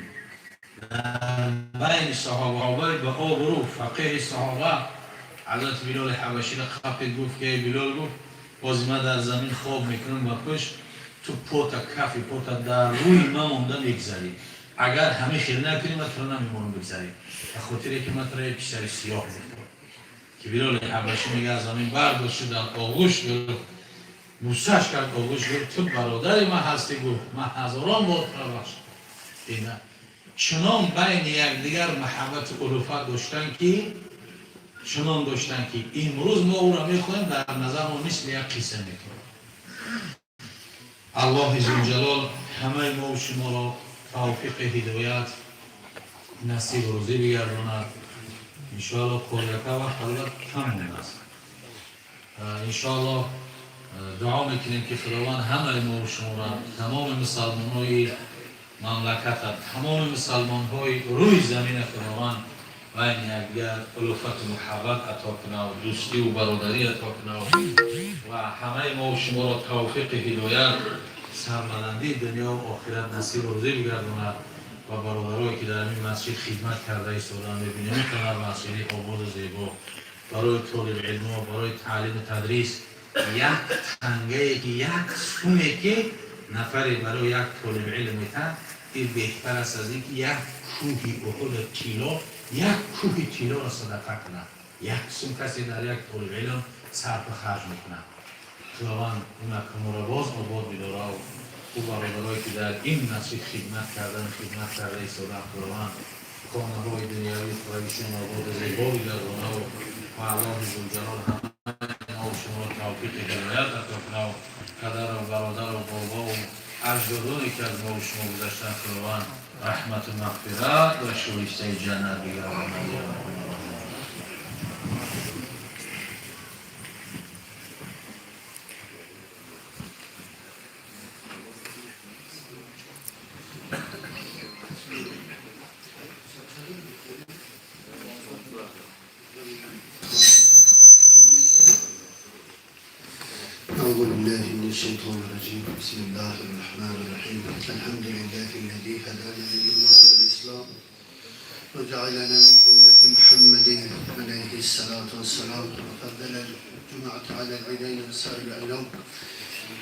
дар байни саҳобаҳо ба обрӯ, фақеҳи саҳоба ҳазрати Билоли ҳабаширо қапид, гуфт ки эй Билол, гуфт, бози ман дар замин хоб мекунам ба пушт, ту пота, кафи пота дар рӯи ман монда мегзарӣ. Агар ҳамин хел накунӣ, ман туро намемонам бигзарӣ, ба хотире ки ман туро як писари сиёҳ гуфтам. Ки Билоли ҳабашӣ мега, аз замин бардошт шуд, дар оғӯш гирифт, бусаш кард, оғӯш гирифт: ту бародари ман ҳастӣ, гуфт, ман ҳазорон бор туро бахшидам. Чунон байни якдигар маҳаббату улуфат доштан, ки чунон доштан, ки имрӯз мо ӯро мехоҳем, дар назар мо мисли як қисса мекунем. Аллоҳи зулҷалол ҳамаи мо шуморо тавфиқи ҳидоят насиб рӯзӣ бигардонад, иншоалло. Қорияка вақт албат кам мондааст. Иншоалло дуо мекунем, ки Худованд ҳамаи мо шуморо, тамоми мусалмонҳои мамлаката, тамоми мусалмонҳои рӯи замина Худованд байни якдигар улуфату муҳаббат ато кунав, дӯстиву бародарӣ ато кунав ва ҳамаи мо шуморо тавфиқи ҳидоят, сарбаландии дунёву охират насиб рӯзӣ бигардонад. Ва бародарое ки дар ҳамин масҷид хидмат карда истодаанд, мебинем, инқадар масҷиди ободу зебо барои толибилмо, барои таълиму тадрис. Як тангае ки, як суме ки нафаре барои як толибилм метаҳад, ин беҳтар аст аз ин ки як кӯҳи Уҳуд тило, як кӯҳи тилоро садақа кунад. Як сум касе дар як толибилм сарфу харҷ мекунад. Худованд ин маконро боз обод бидорад. Ӯ бародарое ки дар ин масҷид хидмат кардан, хидмат карда истодаанд, Худованд хонаҳои дунявӣ хоҳишон ободу зебо бигардонаву ва Аллоҳи зулҷалол ҳамаи шуморо тавфиқи ҳидоят ато кунав. Падару бародару бобову аҷдодоне ки аз мо шумо гузаштанд, Худованд раҳмату мағфират ва шоистаи ҷаннат бигардонад. أعوذ بالله من الشيطان الرجيم. بسم الله الرحمن الرحيم. الحمد لله الذي هدانا للإيمان والإسلام وجعلنا من أمة محمد عليه الصلاة والسلام، وفضل الجمعة على العيدين وسائر الأيام،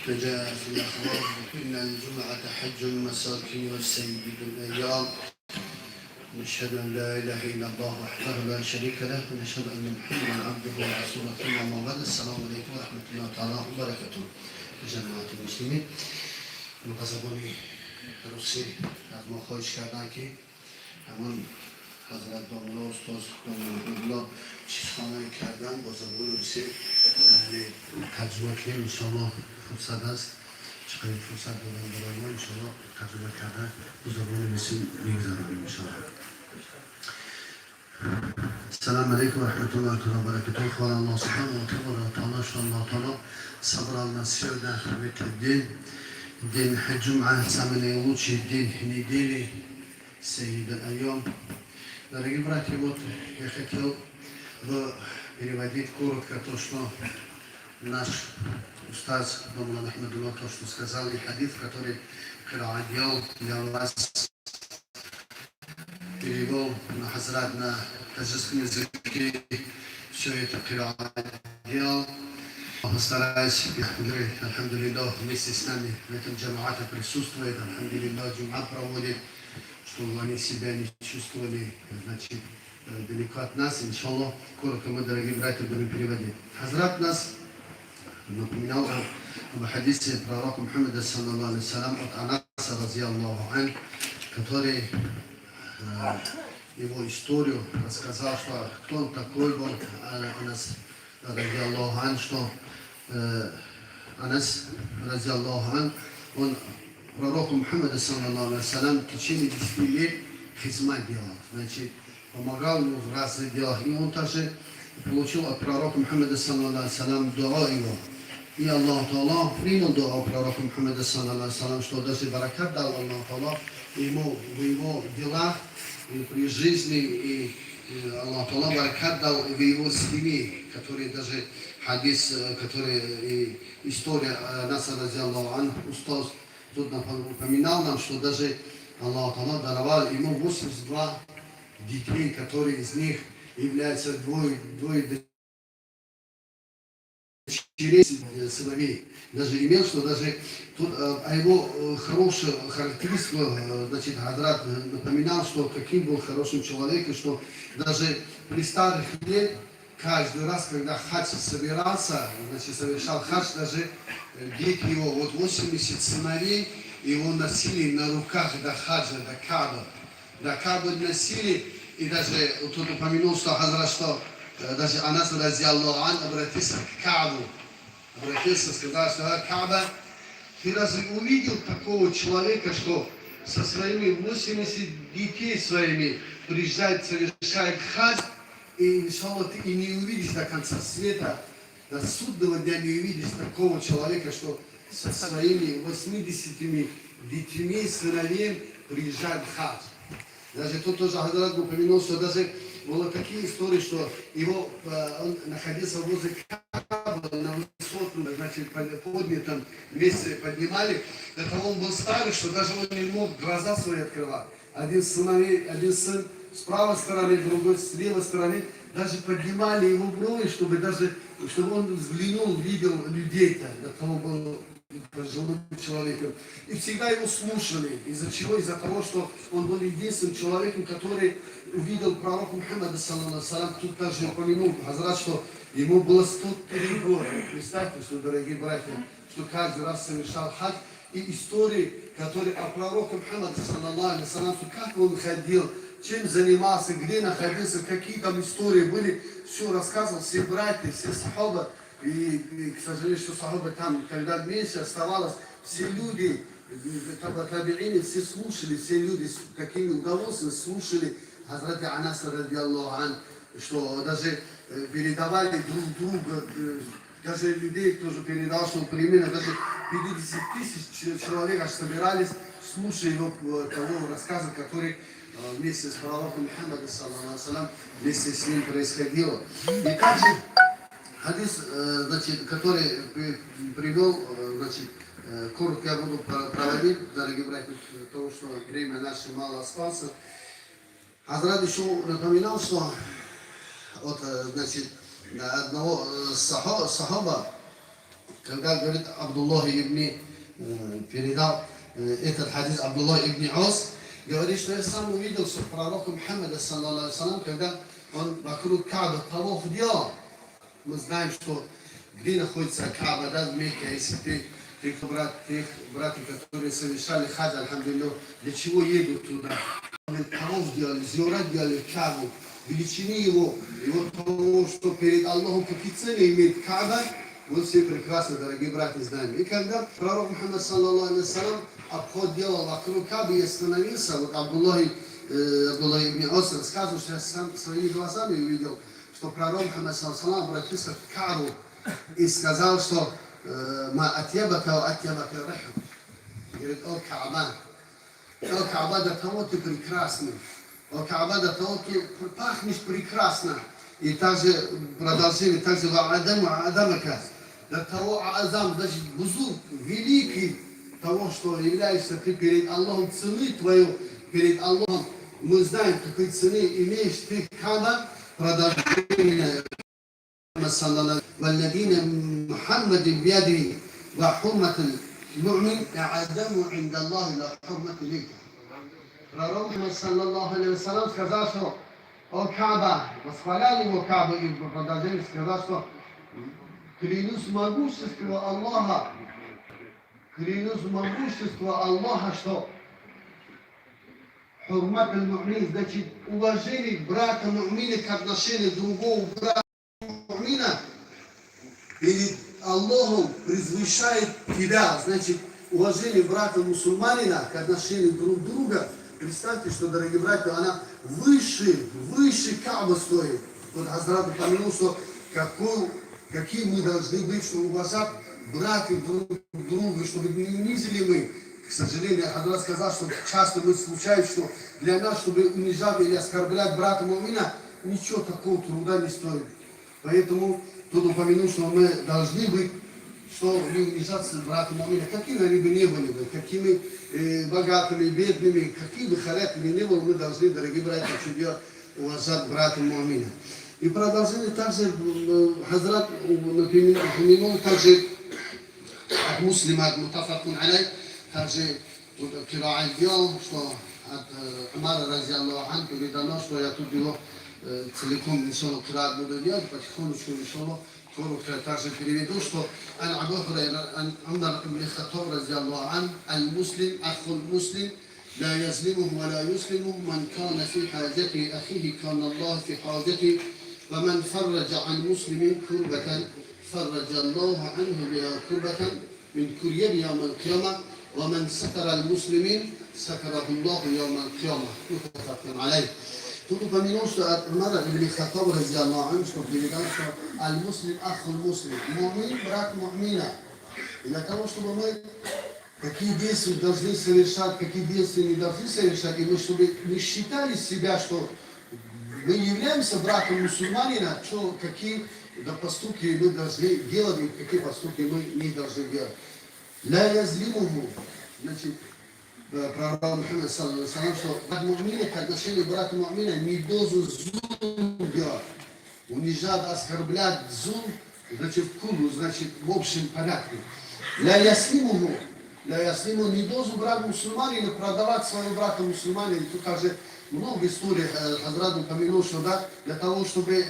فجاء في الأخبار: إن الجمعة حج المساكين والسيد الأيام. ونشهد أن لا إله إلا الله وحده لا شريك له ونشهد أن محمدا عبده ورسوله ثم أما بعد السلام عليكم ورحمة الله تعالى وبركاته. جماعة المسلمين ба забони русӣ аз мо хоҳиш карданд, ки ҳамон ҳазрат домулло, устоз домулло чизхонае кардан бо забони русӣ тарҷума кунем. Иншоалло, фурсат аст, чӣ қадр фурсат додам барои мо, иншоалло, тарҷума карда бо забони русӣ мегузаронем, иншоалло. السلام عليكم ورحمة الله تعالى وبركاته. Хвала Аллаху سبحانه وتعالى, что Аллах تعالى собрал нас сегодня в этот день. День Джум'a, самый наилучший день недели, سيد الأيام. Дорогие братья, вот я хотел бы переводить коротко то, что наш устаз домулло Ахмадуллах то, что сказал, и хадис, который делал для вас, перевел на хазрат на таджикском языке, все это делал. Постараюсь, الحمد لله, вместе с нами в этом джамаате присутствует, الحمد لله, джумат проводит, чтобы они себя не чувствовали, значит, далеко от нас. Иншаллах, коротко мы, дорогие братья, будем переводить. Хазрат нас напоминал об хадисе пророка Мухаммада, صلى الله عليه وسلم, от Анаса, رضي الله عنه, который его историю рассказал, что кто он такой был, Анас, رضي الله عنه, что Анас, رضي الله عنه, он пророку Мухаммада, صلى الله عليه وسلم, в течение 10 лет خدمة делал, значит, помогал ему в разных делах. И он также получил от пророка Мухаммада, صلى الله عليه وسلم, дуа его. И Аллах تعالى принял дуа пророка Мухаммада, صلى الله عليه وسلم, что даже баракат дал Аллах تعالى ему в его делах и при жизни, и Аллах تعالى баракат дал в его семье, который даже хадис, который и история Анаса, رضي الله عنه, устаз тут упоминал нам, что даже Аллах تعالى даровал ему 82 детей, которые из них являются двое дочерей, сыновей. Даже имел, что даже тут о его хороших характеристиках, значит, Хадрат напоминал, что каким был хорошим человеком, что даже при старых лет, каждый раз, когда хадж собирался, значит, совершал хадж, даже дети его, вот 80 сыновей, его носили на руках до хаджа, до Каба. До Кабы носили, и даже тут упомянул, что Хазрат, что даже Анас, رضي الله عنه, обратился к Кабу. Обратился, сказал, что: «Каба, ты разве увидел такого человека, что со своими 80 детей своими приезжает, совершает хадж, и, иншаллах, ты и не увидишь до конца света, до судного дня не увидишь такого человека, что со своими 80 детьми, сыновьями приезжает в хадж». Даже тут тоже Хазрат упомянул, что даже было такие истории, что его, он находился возле Кабы, на высотном, значит, поднятом месте поднимали. До того он был старый, что даже он не мог глаза свои открывать. Один сыновей, один сын с правой стороны, другой с левой стороны, даже поднимали его брови, чтобы даже, чтобы он взглянул, видел людей-то. До того был пожилым человеком. И всегда его слушали. Из-за чего? Из-за того, что он был единственным человеком, который увидел пророка Мухаммада, صلى الله عليه. Тут также упомянул Хазрат, что ему было 103 года. Представьте, что, дорогие братья, что каждый раз совершал хадж. И истории, которые о пророке Мухаммаде, صلى الله عليه, как он ходил, чем занимался, где находился, какие там истории были, все рассказывал, все братья, все сахаба. И, к сожалению, что сахаба там, когда меньше оставалось, все люди, табиины, все слушали, все люди с каким удовольствием слушали Хазрата Анаса, رضي الله عنه, что даже передавали друг друга, даже людей тоже передал, что примерно даже 50 тысяч человек аж собирались, слушая его того рассказа, который вместе с пророком Мухаммадом, صلى الله, вместе с ним происходило. И также хадис, значит, который привел, значит, коротко я буду проводить, дорогие братья, потому что время наше мало осталось. Хазрат еще напоминал, что от, значит, одного сахаба, когда, говорит, Абдуллах ибн, передал этот хадис Абдуллах ибн Ос, Говорит, что я сам увидел, что пророка Мухаммада, صلى الله عليه, когда он вокруг Каабы тавоф делал, мы знаем, что где находится Кааба, да, в Мекке, если ты тех братьев, которые совершали хадж, الحمد لله, для чего едут туда? Тавоф делали, зиорат делали Каабу, величины его, и вот того, что перед Аллахом какие цены имеет Кааба, мы все прекрасно, дорогие братья, знаем. И когда пророк Мухаммад, صلى الله عليه, обход делал вокруг Каабы и остановился, вот Абдуллах ибн Ос рассказывал, что я сам своими глазами увидел, что пророк Мухаммад, صلى الله, обратился к Каабу и сказал, что ما أطيبك وأطيبك ريحك. Говорит: «О Кааба, о Кааба, до того ты прекрасный, о Кааба, до того ты пахнешь прекрасно». И также продолжение, также أعظم أعظمك, до того أعظم, значит, бузург, великий, того, что являешься ты перед Аллахом, цены твою перед Аллахом, мы знаем, какой цены имеешь ты, Кааба, продолжение والذي نفس محمد بيده وحرمة المؤمن أعظم عند الله إلى حرمة مكة. Пророк Мухаммад, صلى الله عليه وسلم, сказал, что о Кааба, восхвалял его Каабу и в продолжении сказал, что клянусь могущество Аллаха, клянусь могущество Аллаха, что حرمة المؤمن, значит, уважение брата мумина к отношению другого брата мумина перед Аллахом превышает тебя, значит, уважение брата мусульманина к отношению друг друга, представьте, что, дорогие братья, она выше, выше Кааба стоит. Вот Хазрат упомянул, что какие мы должны быть, чтобы уважать братьев друг друга, чтобы не унизили мы. К сожалению, Хазрат сказал, что часто мы случается, что для нас, чтобы унижать или оскорблять брата мумина, ничего такого труда не стоит. Поэтому тут упомянул, что мы должны быть, что не унижаться брата мумина, какими они бы ни были, бы, какими богатыми, бедными, какими бы характерами ни были, мы должны, дорогие братья, что делать, уважать брата мумина. И продолжение также Хазрат упомянул также от муслима, от متفق عليه, также тут кираат делал, что от Умара, رضي الله عنه, передано, что я тут его целиком, إن شاء الله, кираат буду делать, потихонечку, إن شاء الله, коротко также переведу, что عن أبو هريرة عن عمر بن الخطاب رضي الله عنه المسلم أخو المسلم لا يظلمه ولا يسلمه من كان في حاجة أخيه كان الله في حاجته ومن فرج عن مسلم كربة فرج الله عنه بها كربة من كرب يوم القيامة ومن ستر المسلمين ستره الله يوم القيامة متفق عليه. Тут упомянул, что от Умара ибн Хаттаба, رضي الله عنه, что передал, что المسلم أخو المسلم. Мумин, брат мумина. И для того, чтобы мы какие действия должны совершать, какие действия не должны совершать, и мы чтобы не считали себя, что мы являемся братом мусульманина, что, какие, да, поступки мы должны делать и какие поступки мы не должны делать. لا يظلمه, значит, пророк Мухаммад, صلى الله, что брат мумина, к отношению брата мумина не должен зулм делать, унижать, оскорблять, зулм, значит, в кулу, значит, в общем порядке. لا يسلمه, لا يسلمه, не должен брат мусульманина продавать своего брата мусульманина. Тут также много историй Хазрат упомянул, что, да, для того, чтобы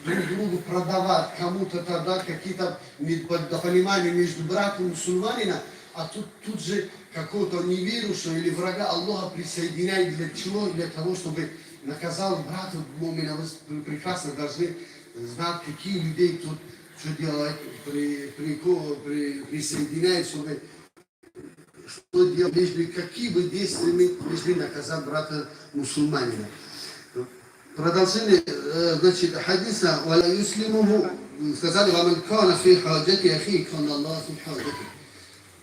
друг другу продавать кому-то тогда какие-то недопонимания между братом мусульманина, а тут же какого-то неверующего или врага Аллаха присоединяет для чего? Для того, чтобы наказал брата мумина. Вы прекрасно должны знать, какие людей тут что делать, присоединяет, чтобы что делать, между какими бы действиями должны наказать брата мусульманина. Продолжение, значит, хадиса, ولا يسلمه, сказали, ومن كان في حاجة أخيه كان الله في حاجته.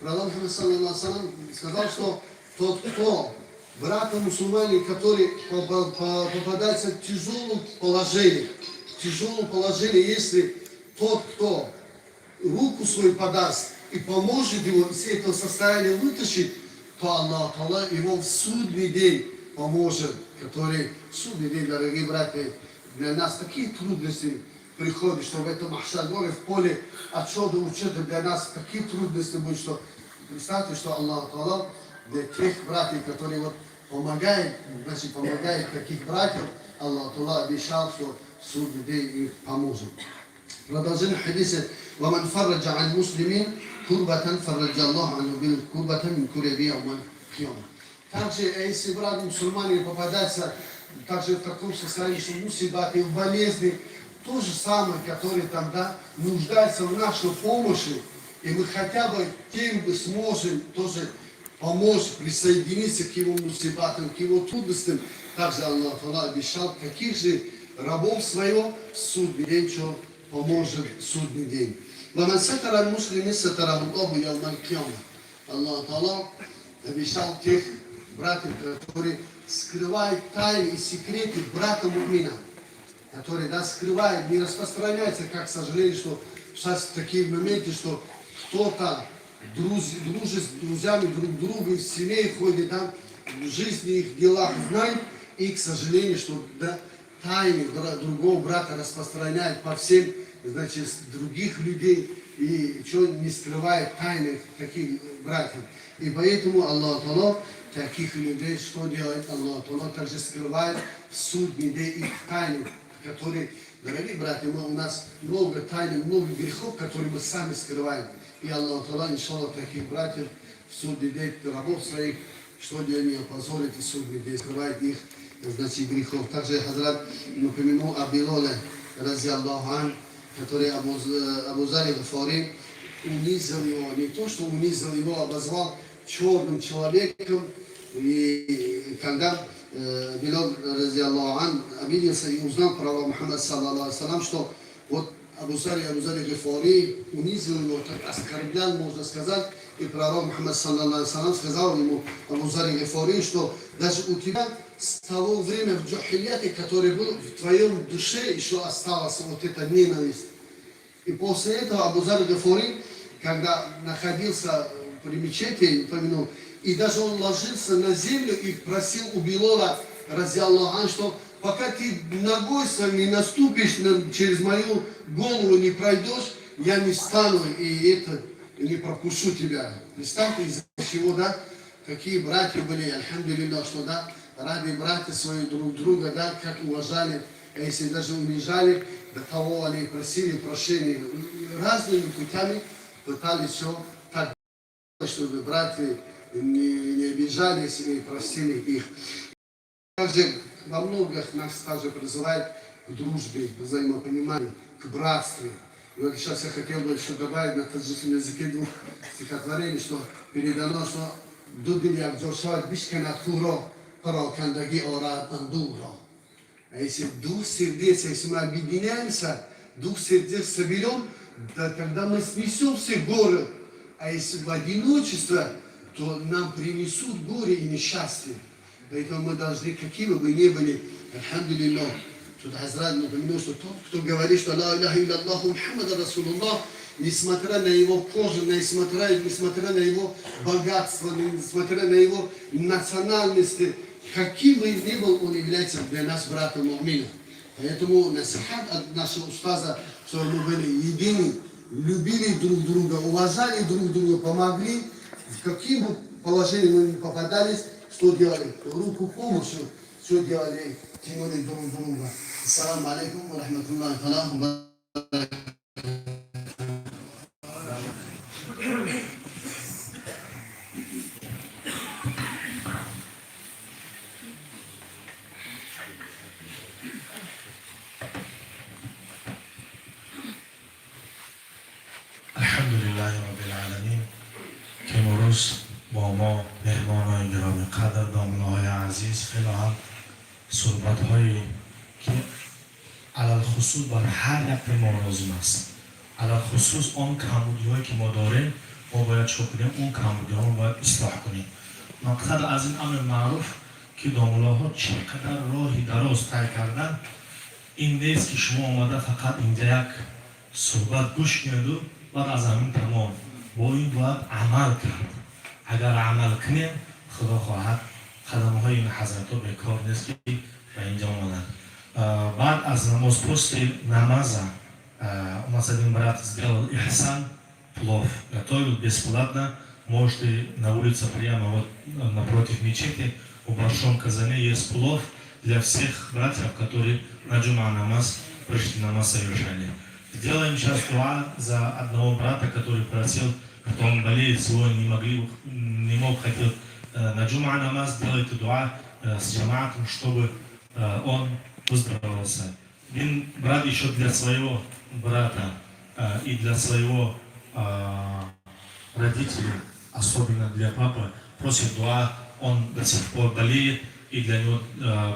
Пророк Мухаммад, صلى الله عليه, сказал, что тот, кто брата мусульманина, который попадается в тяжелом положении, если тот, кто руку свою подаст и поможет его из этого состояния вытащить, то Аллах Аллах его в судный день поможет, который в судный день, дорогие братья, для нас такие трудности приходят, что в этом Махшадоре, в поле отчета, учета для нас такие трудности будут, что представьте, что Аллах Аллах для тех братьев, которые вот Помогает, значит, помогает таких братьев, Аллах Таала обещал, что судный день их поможет. Продолжение хадиса. ومن فرج عن مسلم كربة فرج الله عنه بالكربة من كرب يوم القيامة. Также, если брат мусульманин попадается также в таком состоянии, что мусибаты, в болезни, то же самое, который там, да, нуждается в нашей помощи, и мы хотя бы тем бы сможем тоже помочь, присоединиться к его мусибатам, к его трудностям. Также Аллах Таала обещал таких же рабов своего в судный день, что поможет в судный день. ومن ستر المسلم ستره الله يوم القيامة. Аллах Таала обещал тех братьев, которые скрывают тайны и секреты брата мумина, которые, да, скрывают, не распространяются, как, к сожалению, что сейчас такие моменты, что кто-то дружит с друзьями друг друга, в семье ходит, там, в жизни их делах знает, и, к сожалению, что, да, тайны другого брата распространяет по всем, значит, других людей, и что не скрывает тайны таких братьев. И поэтому Аллах Таала таких людей что делает? Аллах Таала также скрывает в судный день их тайны, которые, дорогие братья, у нас много тайн, много грехов, которые мы сами скрываем. И Аллах Таала, иншаллах, таких братьев в судный день, рабов своих, что не опозорит и судный день, скрывает их, значит, грехов. Также Хазрат упомянул о Билоле, رضي الله عنه, который Абу Зари Гафари унизил его, не то, что унизил его, обозвал черным человеком. И когда Билал, رضي الله عنه, обиделся и узнал про Мухаммад, صلى الله عليه, что вот Абу Зари Гафари унизил его, так оскорблял, можно сказать, и пророк Мухаммад, صلى الله عليه, сказал ему, Абу Зари Гафари, что даже у тебя с того времени в джахилияте, который был в твоем душе, еще осталась вот эта ненависть. И после этого Абу Зар Гафури, когда находился при мечети, упомянул, и даже он ложился на землю и просил у Билола, رضي الله, что пока ты ногой своей не наступишь, через мою голову не пройдешь, я не встану и это не прокушу тебя. Представьте, из-за чего, да, какие братья были, الحمد لله, что, да, ради братья свои друг друга, да, как уважали, а если даже унижали, до того они просили прощения. Разными путями пытались все так, чтобы братья не обижались и просили их. Также во многих нас также призывает к дружбе, к взаимопониманию, к братству. И вот сейчас я хотел бы еще добавить на таджикском языке двух стихотворений, что передано, что ду дил якҷо шавад бишканад кӯҳро, парокандагӣ орад андӯҳро. А если двух сердец, если мы объединяемся, двух сердец соберем, да тогда мы снесем все горы. А если в одиночество, то нам принесут горе и несчастье. Поэтому мы должны, какими бы ни были, الحمد لله, тут Хазрат напомянул, что тот, кто говорит, что لا إله إلا الله محمد رسول الله, несмотря на его кожу, несмотря на его богатство, несмотря на его национальности, каким бы ни был, он является для нас братом мумина. Поэтому насихат от нашего устаза, чтобы мы были едины, любили друг друга, уважали друг друга, помогли, в каким бы положении мы ни попадались, что делали? Руку помощи, что делали? Тянули друг друга. السلام عليكم ورحمة الله وبركاته. الحمد لله رب العالمین که امروز با ما مهمانای گرامی قدر، домуллоҳои азиз, хеле ҳам суҳбатҳое ки алалхусус бар ҳар яке мо лозим аст, алалхусус он камбудиҳое ки мо дорем, мо бояд чӣ кунем? Он камбудиҳоро бояд ислоҳ кунем. Мақсад аз ин амри маъруф ки домуллоҳо чӣ қадар роҳи дароз тай кардан, ин нест ки шумо омада фақат инҷа як суҳбат гӯш кунеду баъд аз ҳамин тамом. Бо ин бояд амал кард. Агар амал кунем, худо хоҳад, қадамҳои ин ҳазратҳо бекор нест ки ба инҷа омаданд. Баъд аз намоз, после намаза, у нас один брат сделал ихсан, плов готовил бесплатно. Можете на улице прямо вот напротив мечети. В большом казане есть плов для всех братьев, которые на джума намаз пришли, намаз совершали. Сделаем сейчас дуа за одного брата, который просил, что он болеет сегодня, не могли, не мог, хотел на джума намаз. Делайте дуа с джамаатом, чтобы он выздоровился. Один брат еще для своего брата и для своего родителей, особенно для папы, просит дуа, он до сих пор болеет, и для него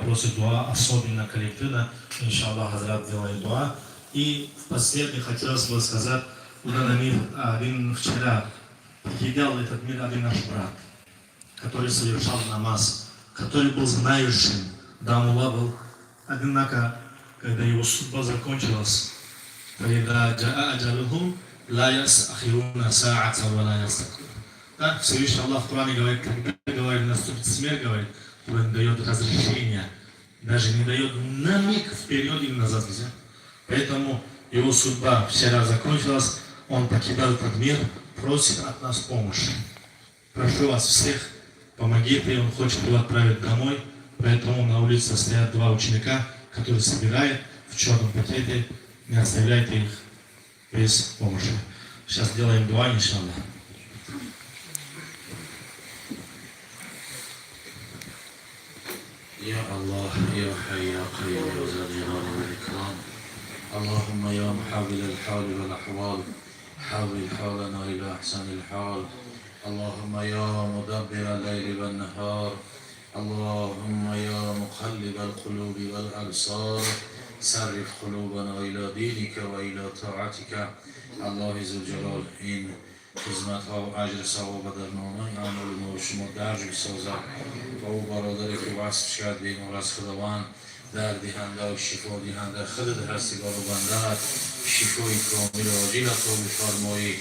просит дуа, особенно коллективно. Иншаллах, Хазрат делает дуа. И в последний хотелось бы сказать, мир один вчера покидал этот мир один наш брат, который совершал намаз, который был знающим, домулла был. Однако, когда его судьба закончилась, فإذا جاء أجلهم لا يستأخرون ساعة ولا يستقدمون. Да, Всевышний Аллах в Коране говорит, когда, говорит, наступит смерть, говорит, он дает разрешение, даже не дает на миг вперед или назад нельзя. Поэтому его судьба вчера закончилась, он покидал этот мир, просит от нас помощи. Прошу вас всех, помогите, он хочет его отправить домой, поэтому на улице стоят два ученика, которые собирают в черном пакете, не оставляйте их без помощи. Сейчас делаем дуа, иншаллах. يا الله يا حي يا قيوم يا ذا الجلال والإكرام، اللهم يا محول الحال والأحوال، حول حالنا إلى أحسن الحال. اللهم يا مدبر الليل والنهار، اللهم يا مقلب القلوب والأبصار، صرف قلوبنا إلى دينك وإلى طاعتك. الله ذوالجلال این خدمت ها و اجر ثواب در نامه اعمال ما و شما درج بسازد و او برادری که وصف شد بیمار از خداوند در دهنده و شفا دهنده خودت هستی، بر او بنده شفای کامل و عاجل عطا بفرمایی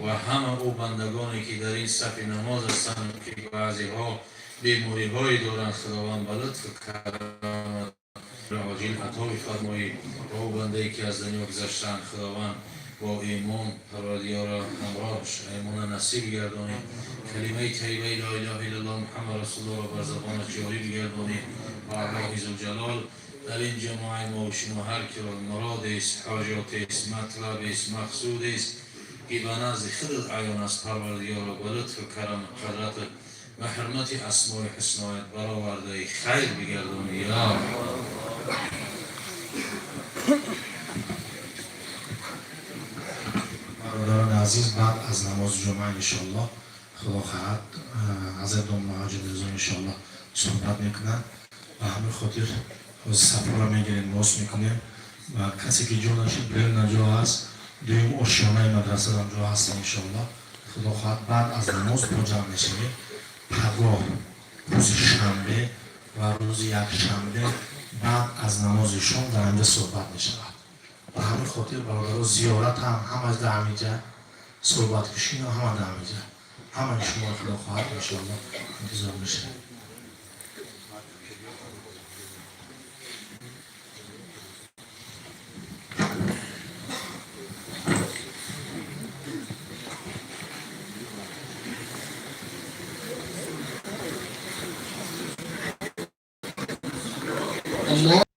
و همه او بندگانی که در این صف نماز هستند که بعضی ها بیماری هایی دارند، خداوند به لطف و کرم عاجل عطا بفرمایی و او بنده ای که از دنیا گذشتند، خداوند با ایمان پروردگارا همراهش ایمان نصیب گردانی، کلمه طیبه لا اله الا الله محمد رسول الله را بر زبانش جاری بگردانی و الله ذوالجلال در این جماعه ما و شما هر کی را مراد است، حاجات است، مطلب است، مقصود است که به نزد خودت عیان است، پروردگارا به لطف و کرم و قدرت و حرمت اسماء حسنایت برآورده خیر بگردانی یا Бародарони азиз, баъд аз намози ҷумъа, иншоаллоҳ, худо хоҳад, ҳазрат домла ҳоҷи Мирзо, иншоаллоҳ, суҳбат мекунанд. Ба ҳамин хотир ҳозир сафҳоро мегирем, рост мекунем ва касе ки ҷо нашид, беруна ҷо ҳаст, дуюм ошёнаи мадрасадам ҷо ҳаст. Иншоаллоҳ, худо хоҳад, баъд аз намоз бо ҷамъ мешавем. Пагоҳ рӯзи шанбе ва рӯзи якшанбе баъд аз намози шом дар ҳамҷа суҳбат мешавад. Ба ҳамин хотир, бародаро, зиёрат ҳам ҳамаш дар ҳамиҷа, суҳбаткушино ҳама дар ҳамиҷа. Ҳамаи шумо, худо хоҳад, иншоаллоҳ, интизор мешавем. الله.